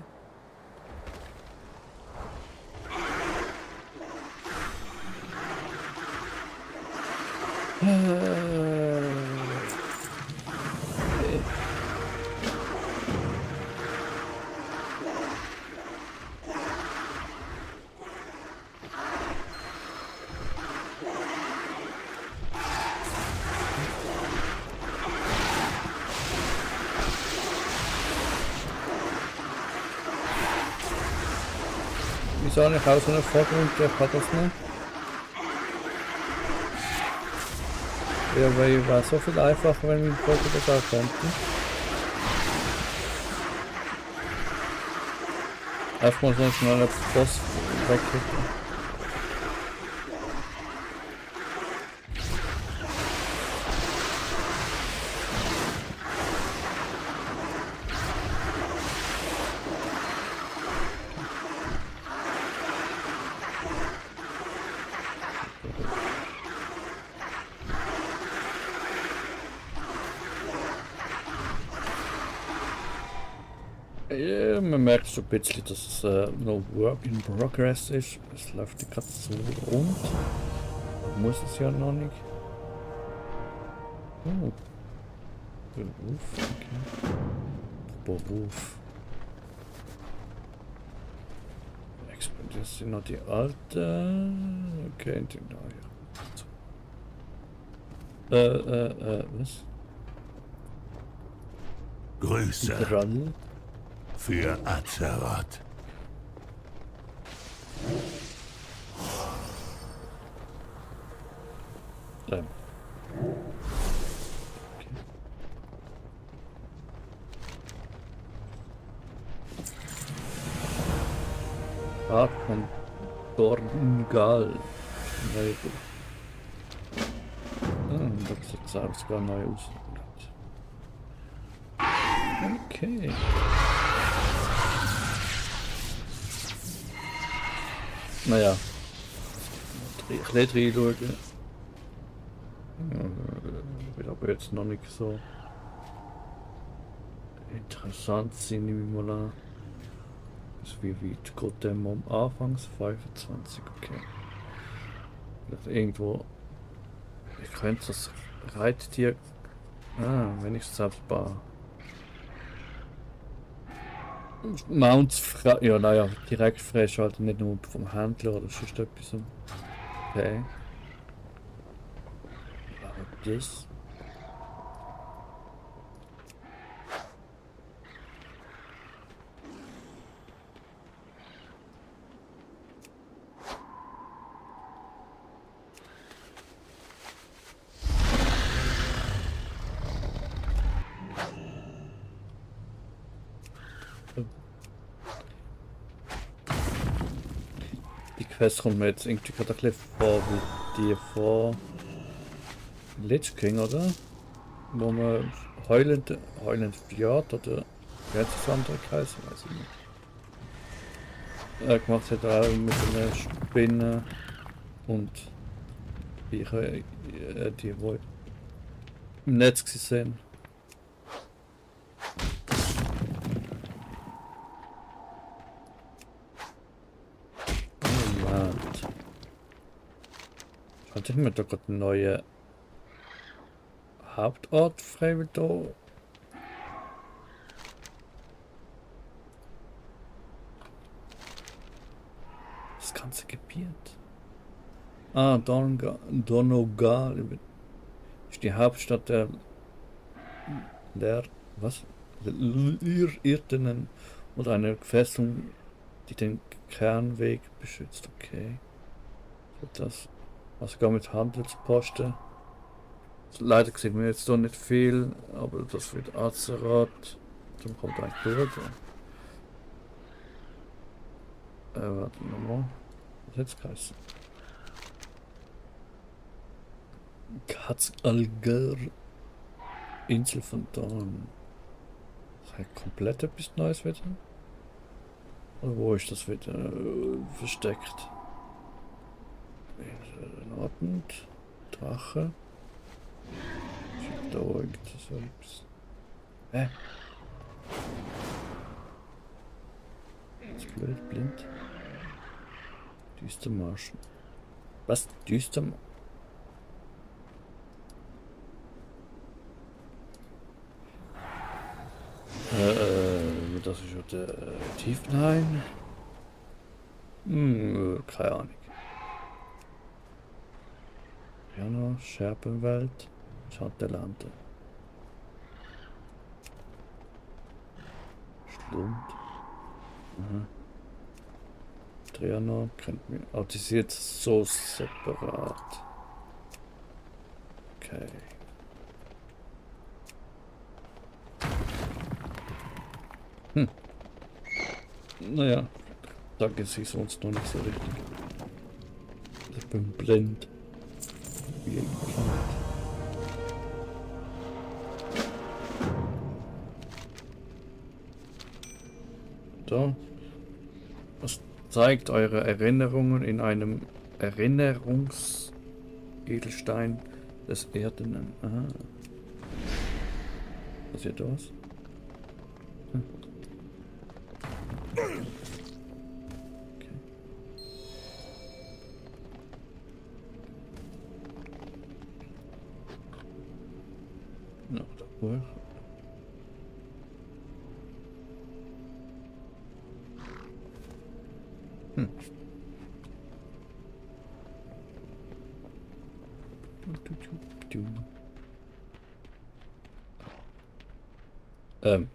Wieso habe ich auch so eine Vogel und der kann das nicht? Ja, weil es wäre so viel einfacher, wenn mein Vogel das auch könnte. Einfach mal so schnell einen Boss wegkriegen. Ja, man merkt so ein bisschen, dass es noch Work in Progress ist. Es läuft nicht gerade so rund. Muss es ja noch nicht. Oh. Beruf, okay. Beruf. Das sind noch die alten. Okay, die neue. Was? Grüße Drall. für Azeroth. Okay. Atmen. Dorngal. Regel. Da sieht es auch sogar neu aus. Okay. Naja. Ein bisschen reinschauen. Wird aber jetzt noch nicht so interessant sein, nehme ich mal an. Also wie weit geht der am Anfangs? 25, okay. Vielleicht irgendwo. Ich könnte das Reittier. Wenigstens ein paar Mounts frei. Ja, naja, direkt freischalten, nicht nur vom Händler oder sonst etwas. Okay. Das. Die Quest kommt mir jetzt irgendwie gerade ein bisschen vor wie die vor Lich King, oder? Wo man Heulend Fjord oder wie heißt das andere Kreis? Weiß ich nicht. Gemacht hat auch mit einer Spinne und Viecher, die wohl im Netz gesehen. Hatte ich mir da gerade einen neuen Hauptort frei da? Das ganze Gebiet. Donegal ist die Hauptstadt der Irrtenen und eine Festung, die den Kernweg beschützt. Okay. Das. Also gar mit Handelsposten. Leider sieht man jetzt doch nicht viel, aber das wird Azeroth. Dann kommt ein durch. Warte nochmal. Was hat es geheißen? Katzalger. Insel von Dorn. Das heißt komplett etwas Neues wieder? Oder wo ist das wieder versteckt? Nordend, Drache. Da irgendwas selbst. Ist blöd, blind. Düstermarschen. Was? Düstermarschen? Das ist ja der Tiefenhain. Keine Ahnung. Jana, Scherpenwelt, Schattenlande. Schlund. Trianon kennt mich. Oh, die ist jetzt so separat. Okay. Naja, sage sie sonst noch nicht so richtig. Ich bin blind. Wie ein Planet. Da. Das zeigt eure Erinnerungen in einem Erinnerungsedelstein des Erdenen. Aha. Passiert da was? Okay. Noch davor. Okay.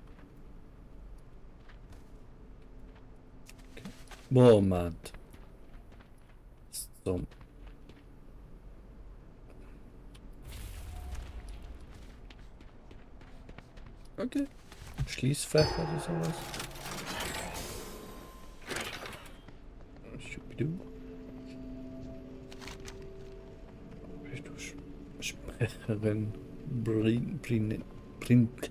Moment. So. Okay. Schließfächer oder sowas. Schubidu. Herren Printe.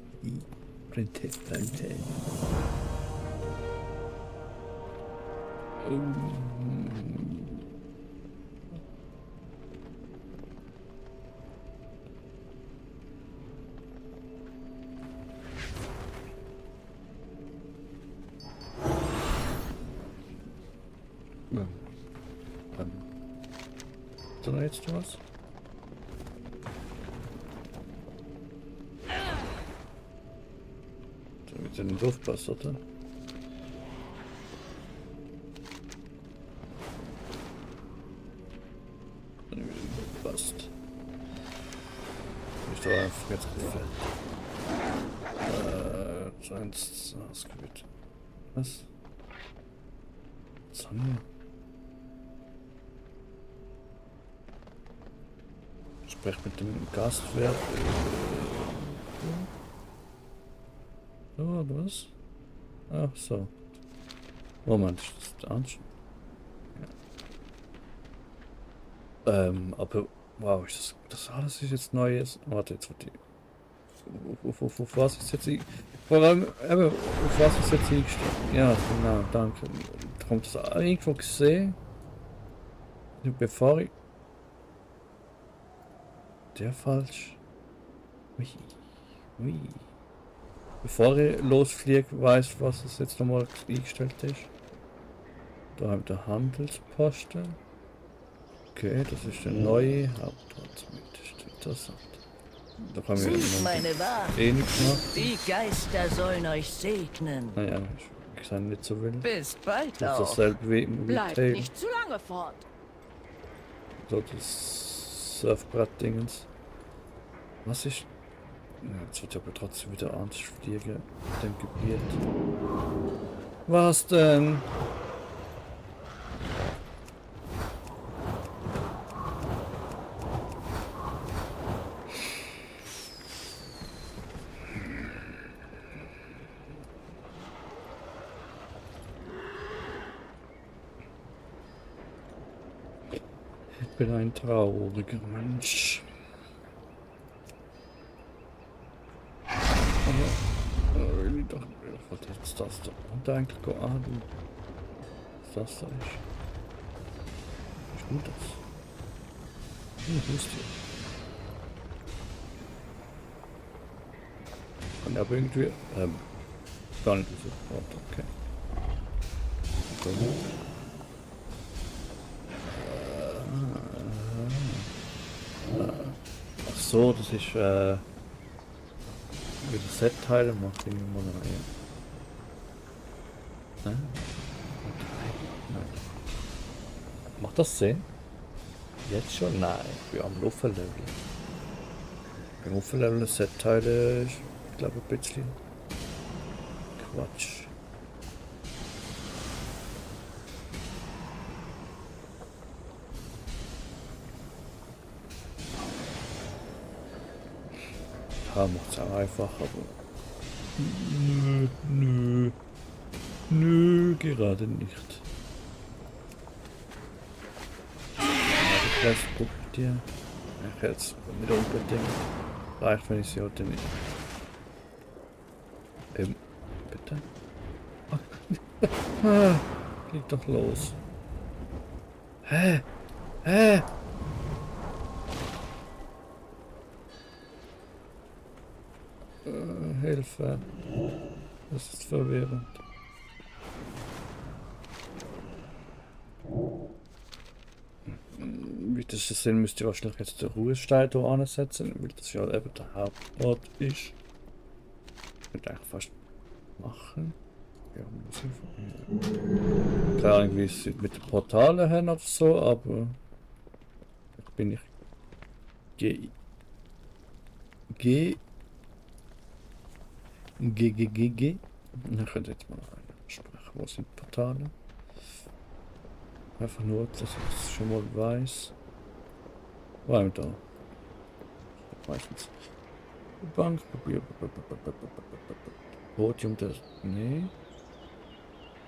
Ist da jetzt was? Damit er nicht aufpasst, oder? Damit er nicht aufpasst. Ich doch einfach jetzt gefällt. Das Gebiet. Was? Was haben wir? Sprech mit dem Gastwirt. So, oder was? Ach so. Moment, ist das der Anschluss? Ja. Aber wow, das alles ist jetzt Neues. Warte, jetzt wird die. Auf was ist jetzt vor allem, auf was ist jetzt eingestellt? Ja, genau, danke. Kommt das irgendwo gesehen? Bevor ich. Der falsch. Ui. Bevor ich losfliege, weiß, was es jetzt nochmal eingestellt ist. Da haben wir den Handelsposten. Okay, das ist der neue Hauptort. Das ist interessant. Da kann Sieht meine Wahl. nichts machen. Die Geister sollen euch segnen. Naja, ich kann nicht so will. Bis bald Das ist auch. dasselbe wie im Bleibt Retail. nicht zu lange fort. So das Surfbrett-Dingens. Was ist. Ja, jetzt wird aber trotzdem wieder ernst fliegen in dem Gebiet. Was denn? Ich bin ein trauriger Mensch. Ich wollte jetzt das da und eigentlich go an. Was das da ist. Was ist gut das? Hust hier. Kann aber irgendwie. Gar nicht sofort, okay. Ach so, das ist wieder Set-Teile macht irgendwie mal eine. Nein? Macht das Sinn? Jetzt schon? Nein, ich bin am Luftlevel. Beim Luftlevel Set-Teile ist, ich glaube, ein bisschen Quatsch. Ja, macht's auch einfach, aber. Nö, gerade nicht. Die Quest guckt dir. Ich jetzt nicht unbedingt. Reicht, wenn ich sie heute nicht. Bitte? Geht doch los. Hä? Hilfe. Das ist verwirrend. Wie das sehen, müsst ihr wahrscheinlich jetzt den Ruhestein hier ansetzen, weil das ja eben der Hauptort ist. Ich würde eigentlich fast machen. Ja, muss ich. Keine Ahnung, wie es mit den Portalen haben oder so, aber jetzt bin ich G. Ich könnte jetzt mal sprechen, wo sind die Portale? Einfach nur, dass ich es schon mal weiß. Wo haben wir da? Meistens. Bank, Podium, das. Nee.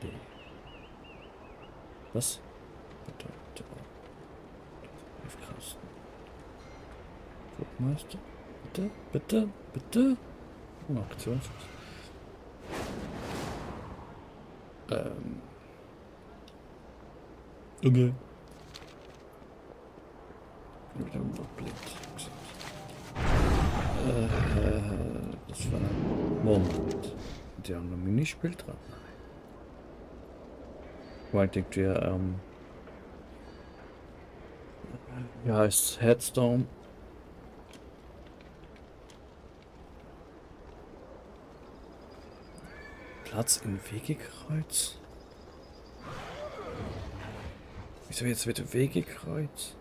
D. Was? Krass. Meister. Bitte, bitte, bitte. Oh, Aktionsschuss. Okay. Wieder blind. Das war ein Moment. Die haben noch ein Minispiel dran. Weil ich denke, wir, ja, heißt Headstone. Platz im Wegekreuz. Wieso jetzt wieder Wegekreuz?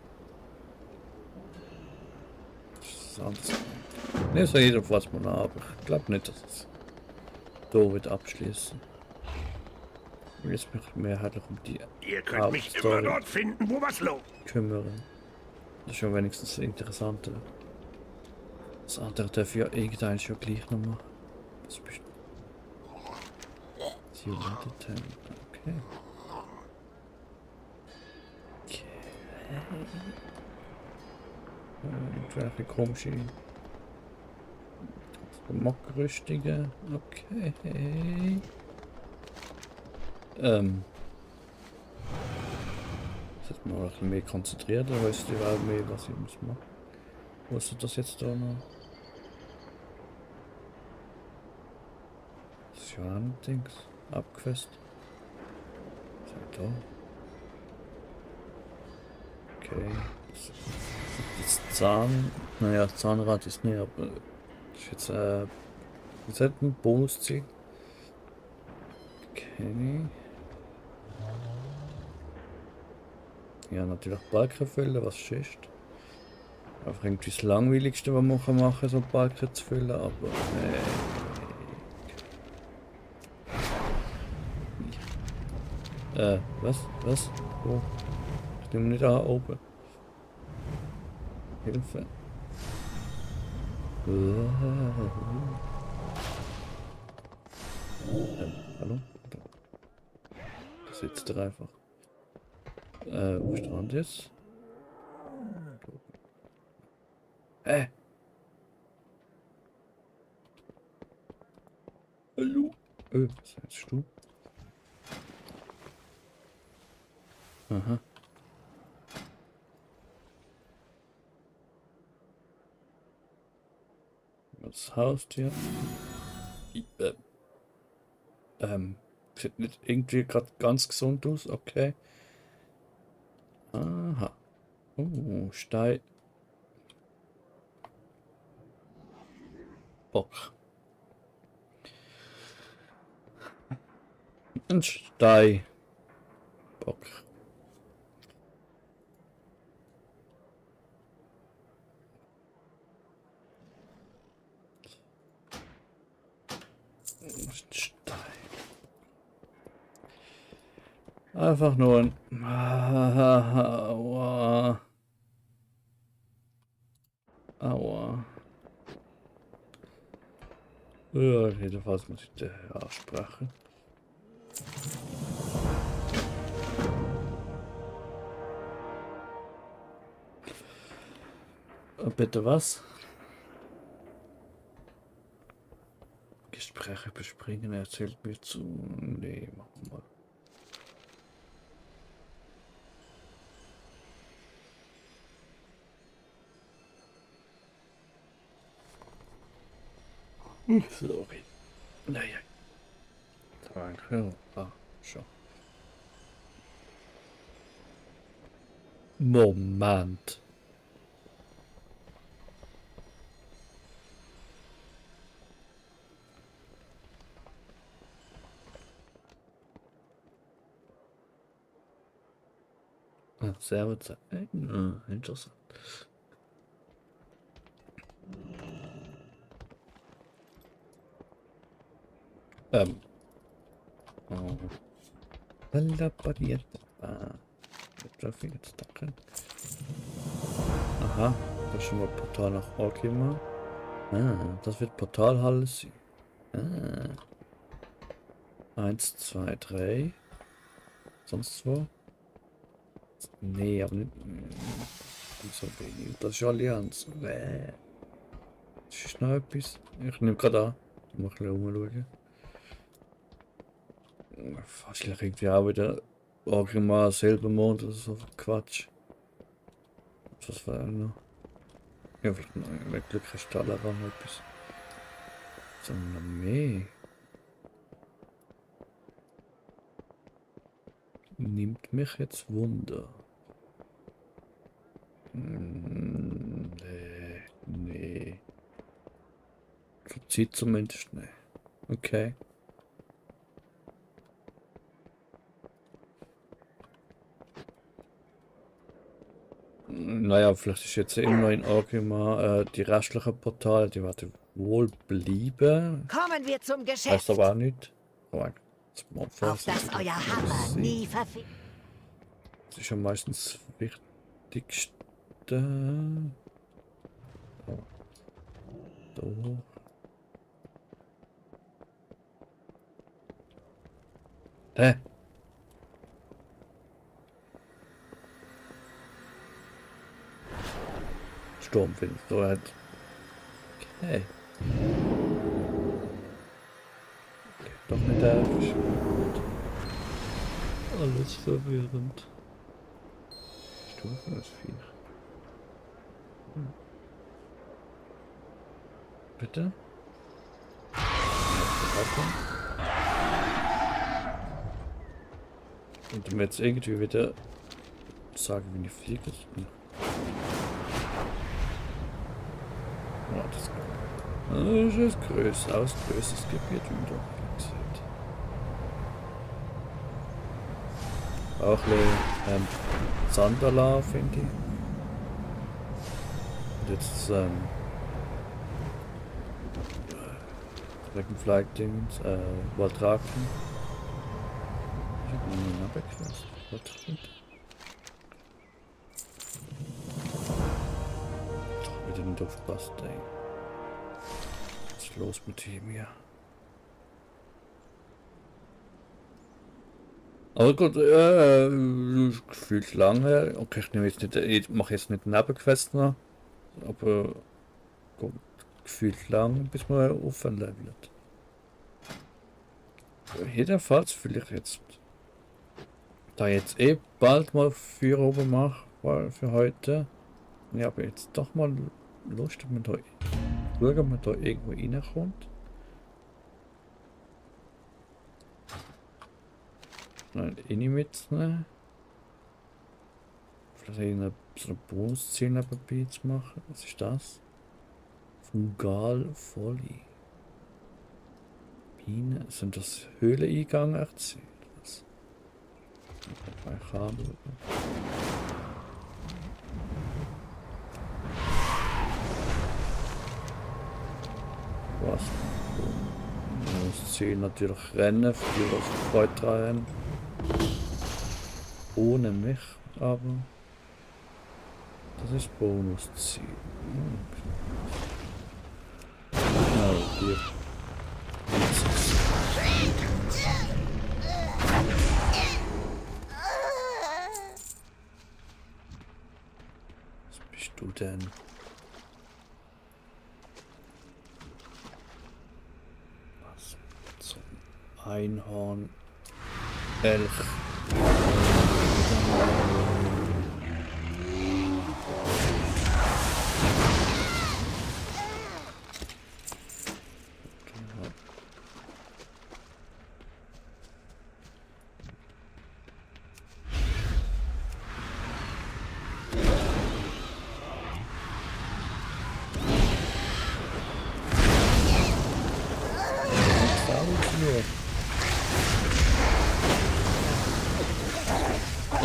Das ist anders. Ne, so jedenfalls mal nach, aber ich glaube nicht, dass es da wird abschließen. Jetzt mich mehrheitlich um die Ihr könnt mich immer dort finden, wo was los. kümmern. Das ist schon wenigstens das Interessante. Das andere darf ja irgendein schon gleich noch machen. Das ist bestimmt. See you later, Tim. Okay. Irgendwelche komische Mockrüstige. Okay. Jetzt mal ein bisschen mehr konzentriert, dann weißt du überhaupt mehr, was ich muss machen. Wo ist das jetzt da noch? Das ist ja ein Dings. Abquest. Was ist da? Okay. Das Zahn. Naja, das Zahnrad ist nicht, aber das ist jetzt ist halt ein Bonusziel. Okay. Ja, natürlich Balken füllen, was ist. Einfach irgendwie das Langweiligste, was man machen kann, so Balken zu füllen, aber was? Was? Wo? Ich nehme nicht an, oben. Hilfe. Hallo? Da sitzt er einfach. Wo stand jetzt? Hallo? Was heißt du? Aha. Das Haustier. Sieht nicht irgendwie gerade ganz gesund aus, okay. Aha. Stein. Bock. Ein Stein. Bock. Stein. Einfach nur ein. Aua. Aua. Ja, jedenfalls muss ich der aussprechen. Bitte was? Gespräche überspringen, erzählt mir zu. Nee, machen wir mal. Sorry. Naja. Danke. Schon. Moment. Servus. Interessant. Jetzt da drin. Aha, das ist schon mal Portal nach Orkima. Das wird Portalhalle sein. 1, 2, 3. Sonst wo? Nee, aber nicht. So wenig. Das ist Allianz. Das ist noch etwas. Ich nehme gerade an. Mal ein bisschen rumschauen. Wahrscheinlich irgendwie auch wieder Orgrimmar, Silbermond oder so Quatsch. Was war noch? Ja, vielleicht noch ein Glück Kristalle ran etwas. Sondern noch mehr. Nimmt mich jetzt Wunder. Nee. Zurzeit zumindest nicht. Okay. Naja, vielleicht ist jetzt immer noch in Orgrimmar die restlichen Portale, die werden wohl bleiben. Kommen wir zum Heißt Geschäft. aber auch nicht. Aber Auf dass euer Hammer nie verfehlt. Das ist ja meistens das Wichtigste. Da. Hä? Sturmwind, so halt. Okay. Doch nicht erwischt. Alles verwirrend. Stufe ist 4. Bitte? Und du mir jetzt irgendwie wieder sagen, wie die fliegt ist. Ja, das ist größer, aus größeres Gebiet wieder. Auch ein bisschen Sandala, finde ich. Und jetzt Dragonflight-Dings, Waldraken. Ich hab einen Abwehrquest. Was drin? Doch wieder nicht aufgepasst, ey. Was ist los mit ihm hier? Aber gut, gefühlt lange. Okay, ich nehme jetzt nicht, ich mache jetzt nicht Nebenquest noch. Aber gut, gefühlt lang, bis man auflevelt. Jedenfalls vielleicht jetzt, da ich jetzt bald mal 4 oben mache für heute. Ich habe jetzt doch mal Lust, ob man da irgendwo reinkommt. Nein, mitzunehmen. Vielleicht so eine Bonusziel nebenbei zu machen. Was ist das? Fungal Folly. Bienen. Sind das Höhleneingang erzählt? Was? Ich habe. Was? Bonusziel natürlich Rennen, für die was Freude dran haben. Ohne mich, aber das ist Bonusziel. Oh, hier. Was bist du denn? Was zum Einhorn? Elch.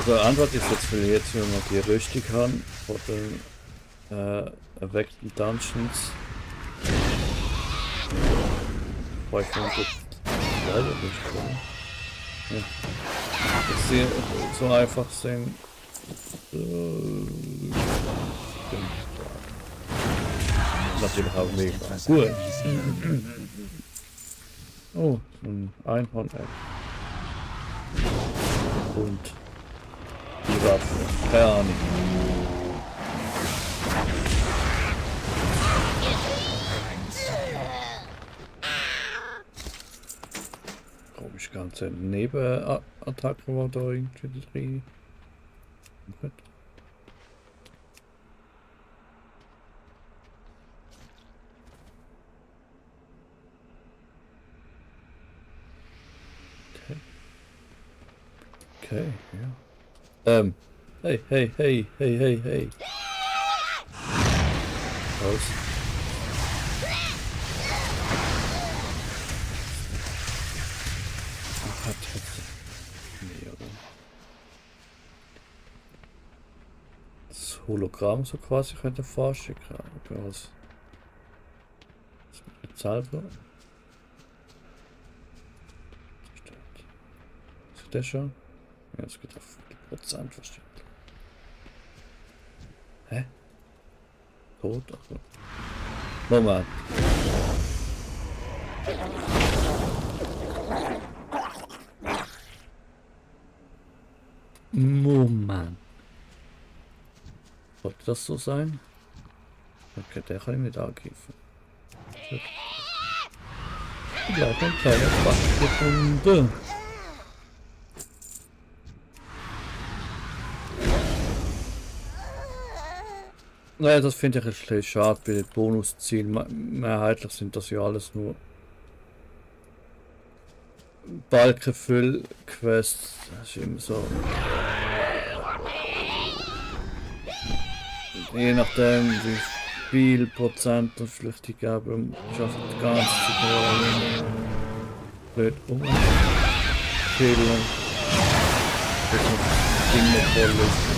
Also Antwort ist jetzt für jetzt, wenn wir die Rüstung haben, vor den erweckten Dungeons. 500 leider nicht kommen. Ja. Dass sie so einfach sind. Natürlich auch mega gut. Oh, ein Einhorn. Und die Waffe. Keine Ahnung. Komisch, ganze Nebenattacke war da irgendwie drin. Gut. Okay, ja. Hey, hey, hey, hey, hey, hey. Raus. Ach, hat. Nee, oder? Das Hologramm so quasi könnte vorstellen, aber was bezahlt wird. Ist das schon? Ja, es geht auf Prozent verstehen. Hä? Tot? Ach so. Moment. Moment. Sollte das so sein? Okay, der kann ich nicht angreifen. Ja, ein kleiner Bach gefunden. Naja, das finde ich ein bisschen schade bei den Bonuszielen. Mehrheitlich sind das ja alles nur Balkenfüll-Quests. Das ist immer so. Je nachdem, wie viel Prozent und vielleicht die geben, schafft die ganze Zeit blöd killen. Das Ding noch voll ist.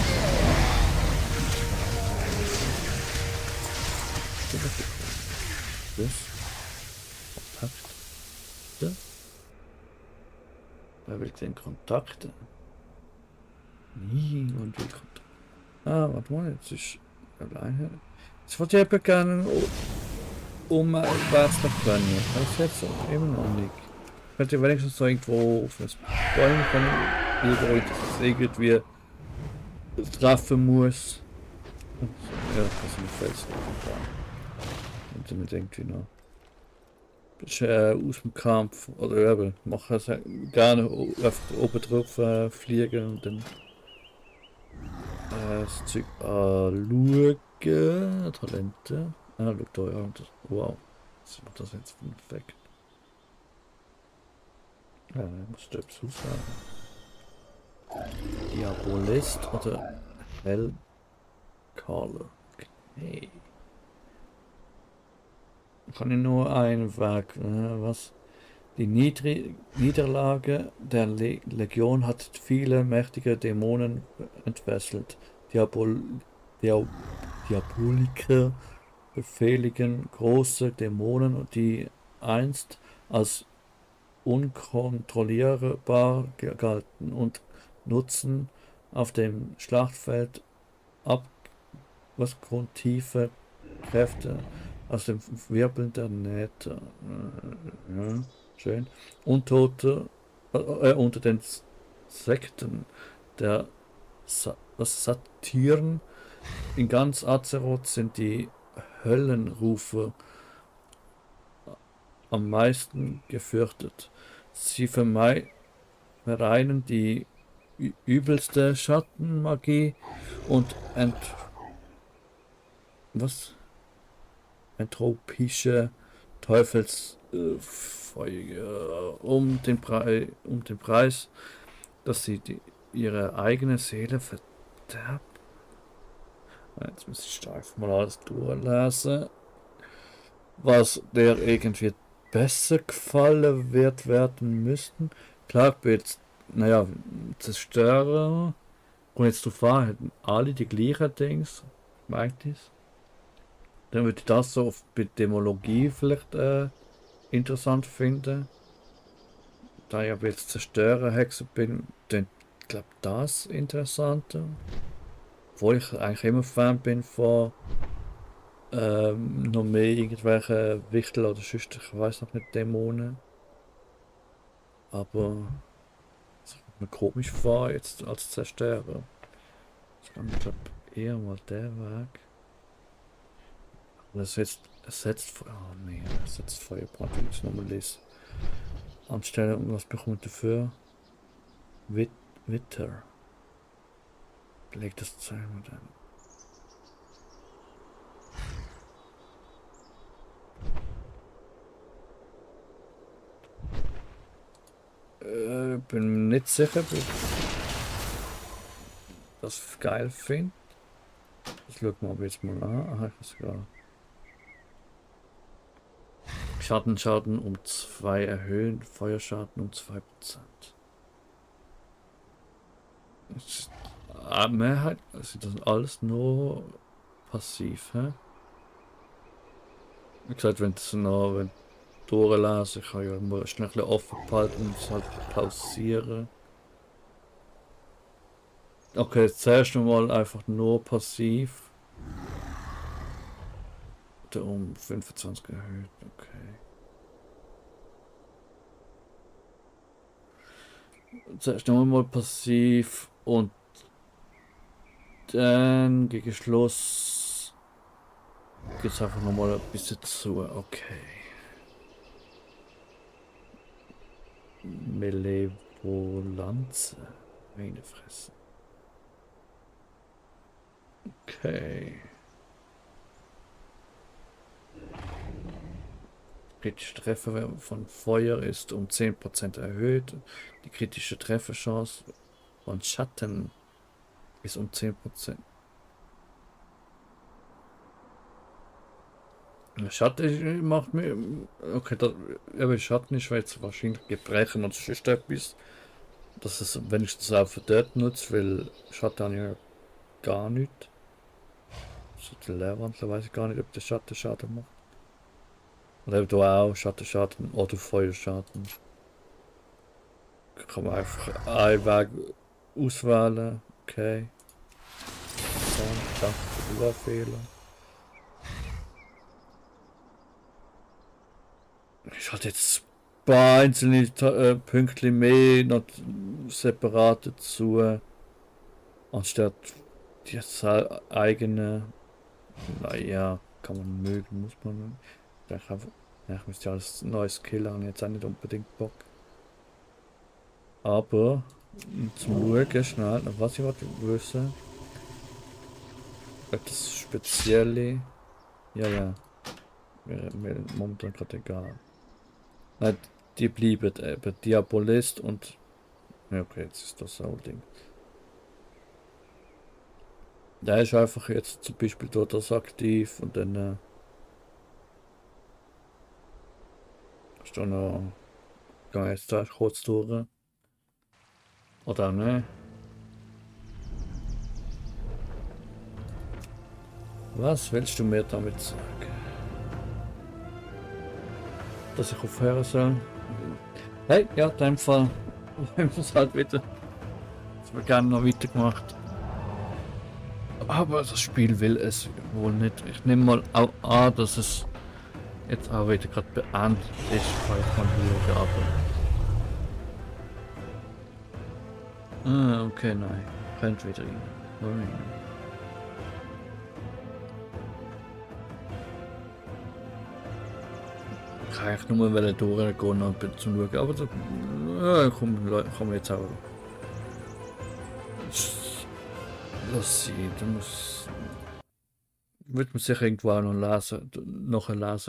Das Kontakte. Wer will den Kontakte? Nie und will Kontakt. Ah, warte mal, jetzt ist alleine. Jetzt wollte ich eben gerne umwärts nach können. Das ist jetzt so, immer noch nicht. Ich könnte wenigstens so irgendwo auf ein Bäume können, das irgendwie treffen muss. Ja, das ist ein Fels. Und damit irgendwie noch aus dem Kampf oder eben mache es gerne einfach oben drauf fliegen und dann das Zeug anschauen. Talente. Ah, schau da, ja. Wow. Was macht das jetzt für ein Effekt? Ja, ich muss da etwas aussagen. Diabolist oder Hellcaller. Okay. Kann ich nur einen Weg. Was? Die Niederlage der Legion hat viele mächtige Dämonen entfesselt. Diaboliker befehligen große Dämonen, die einst als unkontrollierbar galten und nutzen auf dem Schlachtfeld abgrundtiefe Kräfte aus dem Wirbeln der Nähte. Ja, schön. Untote unter den Sekten der Satyren in ganz Azeroth sind die Höllenrufe am meisten gefürchtet. Sie vereinen die übelste Schattenmagie und entropische Teufelsfeuer um den Preis, dass sie ihre eigene Seele verderben. Jetzt muss ich einfach mal alles durchlesen, was der irgendwie besser gefallen werden müssten. Klar, jetzt, naja, Zerstörer und jetzt zu fahren, hätten alle die gleichen Dings, meint ich. Dann würde ich das so bei Dämologie vielleicht interessant finden. Da ich aber jetzt Zerstörer-Hexe bin, dann glaube ich das interessanter. Obwohl ich eigentlich immer Fan bin von noch mehr irgendwelche Wichtel oder sonst, ich weiß noch nicht, Dämonen. Aber es kommt mir komisch vor jetzt als Zerstörer. Ich glaube eher mal der Weg. Ersetzt Feuerbrand, wenn ich es nochmal lese. Anstelle, und was bekommt dafür? Witter. Beleg das Zeilenmodell. Bin nicht sicher, ob ich das geil finde. Das schauen wir jetzt mal an. Aha, ich weiß gar nicht. Schaden um 2 erhöhen, Feuerschaden um 2%. Mehrheit, also das ist alles nur passiv, hä? Wie gesagt, wenn das noch, wenn durchlesen, ich kann ja immer schnell ein bisschen offen behalten und es halt pausieren. Okay, jetzt zuerst mal einfach nur passiv. Der um 25 erhöht, okay. Zuerst mal passiv und dann gegen Schluss geht es einfach nochmal ein bisschen zu, okay. Malevolanze. Meine Fresse. Okay. Kritische Treffer von Feuer ist um 10% erhöht. Die kritische Trefferchance von Schatten ist um 10%. Schatten macht mir. Okay, aber Schatten ist jetzt wahrscheinlich Gebrechen oder sonst etwas. Dass es wenigstens auch für dort nutzt, weil Schatten haben ja gar nicht. So der Leerwandler weiß ich gar nicht, ob der Schatten Schaden macht. Oder eben auch Schattenschaden oder Feuerschaden. Kann man einfach einen Weg auswählen. Okay. So, danke für den Fehler. Ich hatte jetzt ein paar einzelne Pünktchen mehr noch separat dazu. Anstatt die eigene. Naja, kann man mögen, muss man. Ich müsste ja alles neues killen, habe jetzt auch nicht unbedingt Bock. Aber zum Schauen schnell, was ich wissen ob das Spezielle. Ja. Mir momentan gerade egal. Nein, die bleiben eben Diabolist und. Ja, okay, jetzt ist das auch Ding. Der ist einfach jetzt zum Beispiel dort das aktiv und dann. Ist da noch. Gehen wir jetzt da kurz durch. Oder ne? Was willst du mir damit sagen? Dass ich aufhören soll? Hey, ja, in dem Fall haben wir es halt wieder. Das wird gerne noch weitergemacht. Aber das Spiel will es wohl nicht. Ich nehme mal auch an, dass es jetzt auch wieder gerade beendet ist, weil ich mal schauen, aber. Okay, nein. Rennt wieder rein. Ich kann eigentlich nur durchgehen und zum Schauen, aber da kommen jetzt auch. Lass sie, da wird man sich irgendwo auch noch lesen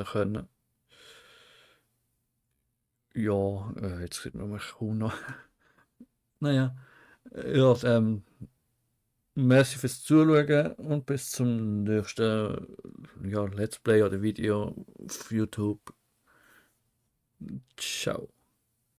können. Ja, jetzt kriegt man mich kaum noch. Naja, ja, merci fürs Zuschauen und bis zum nächsten Let's Play oder Video auf YouTube. Ciao.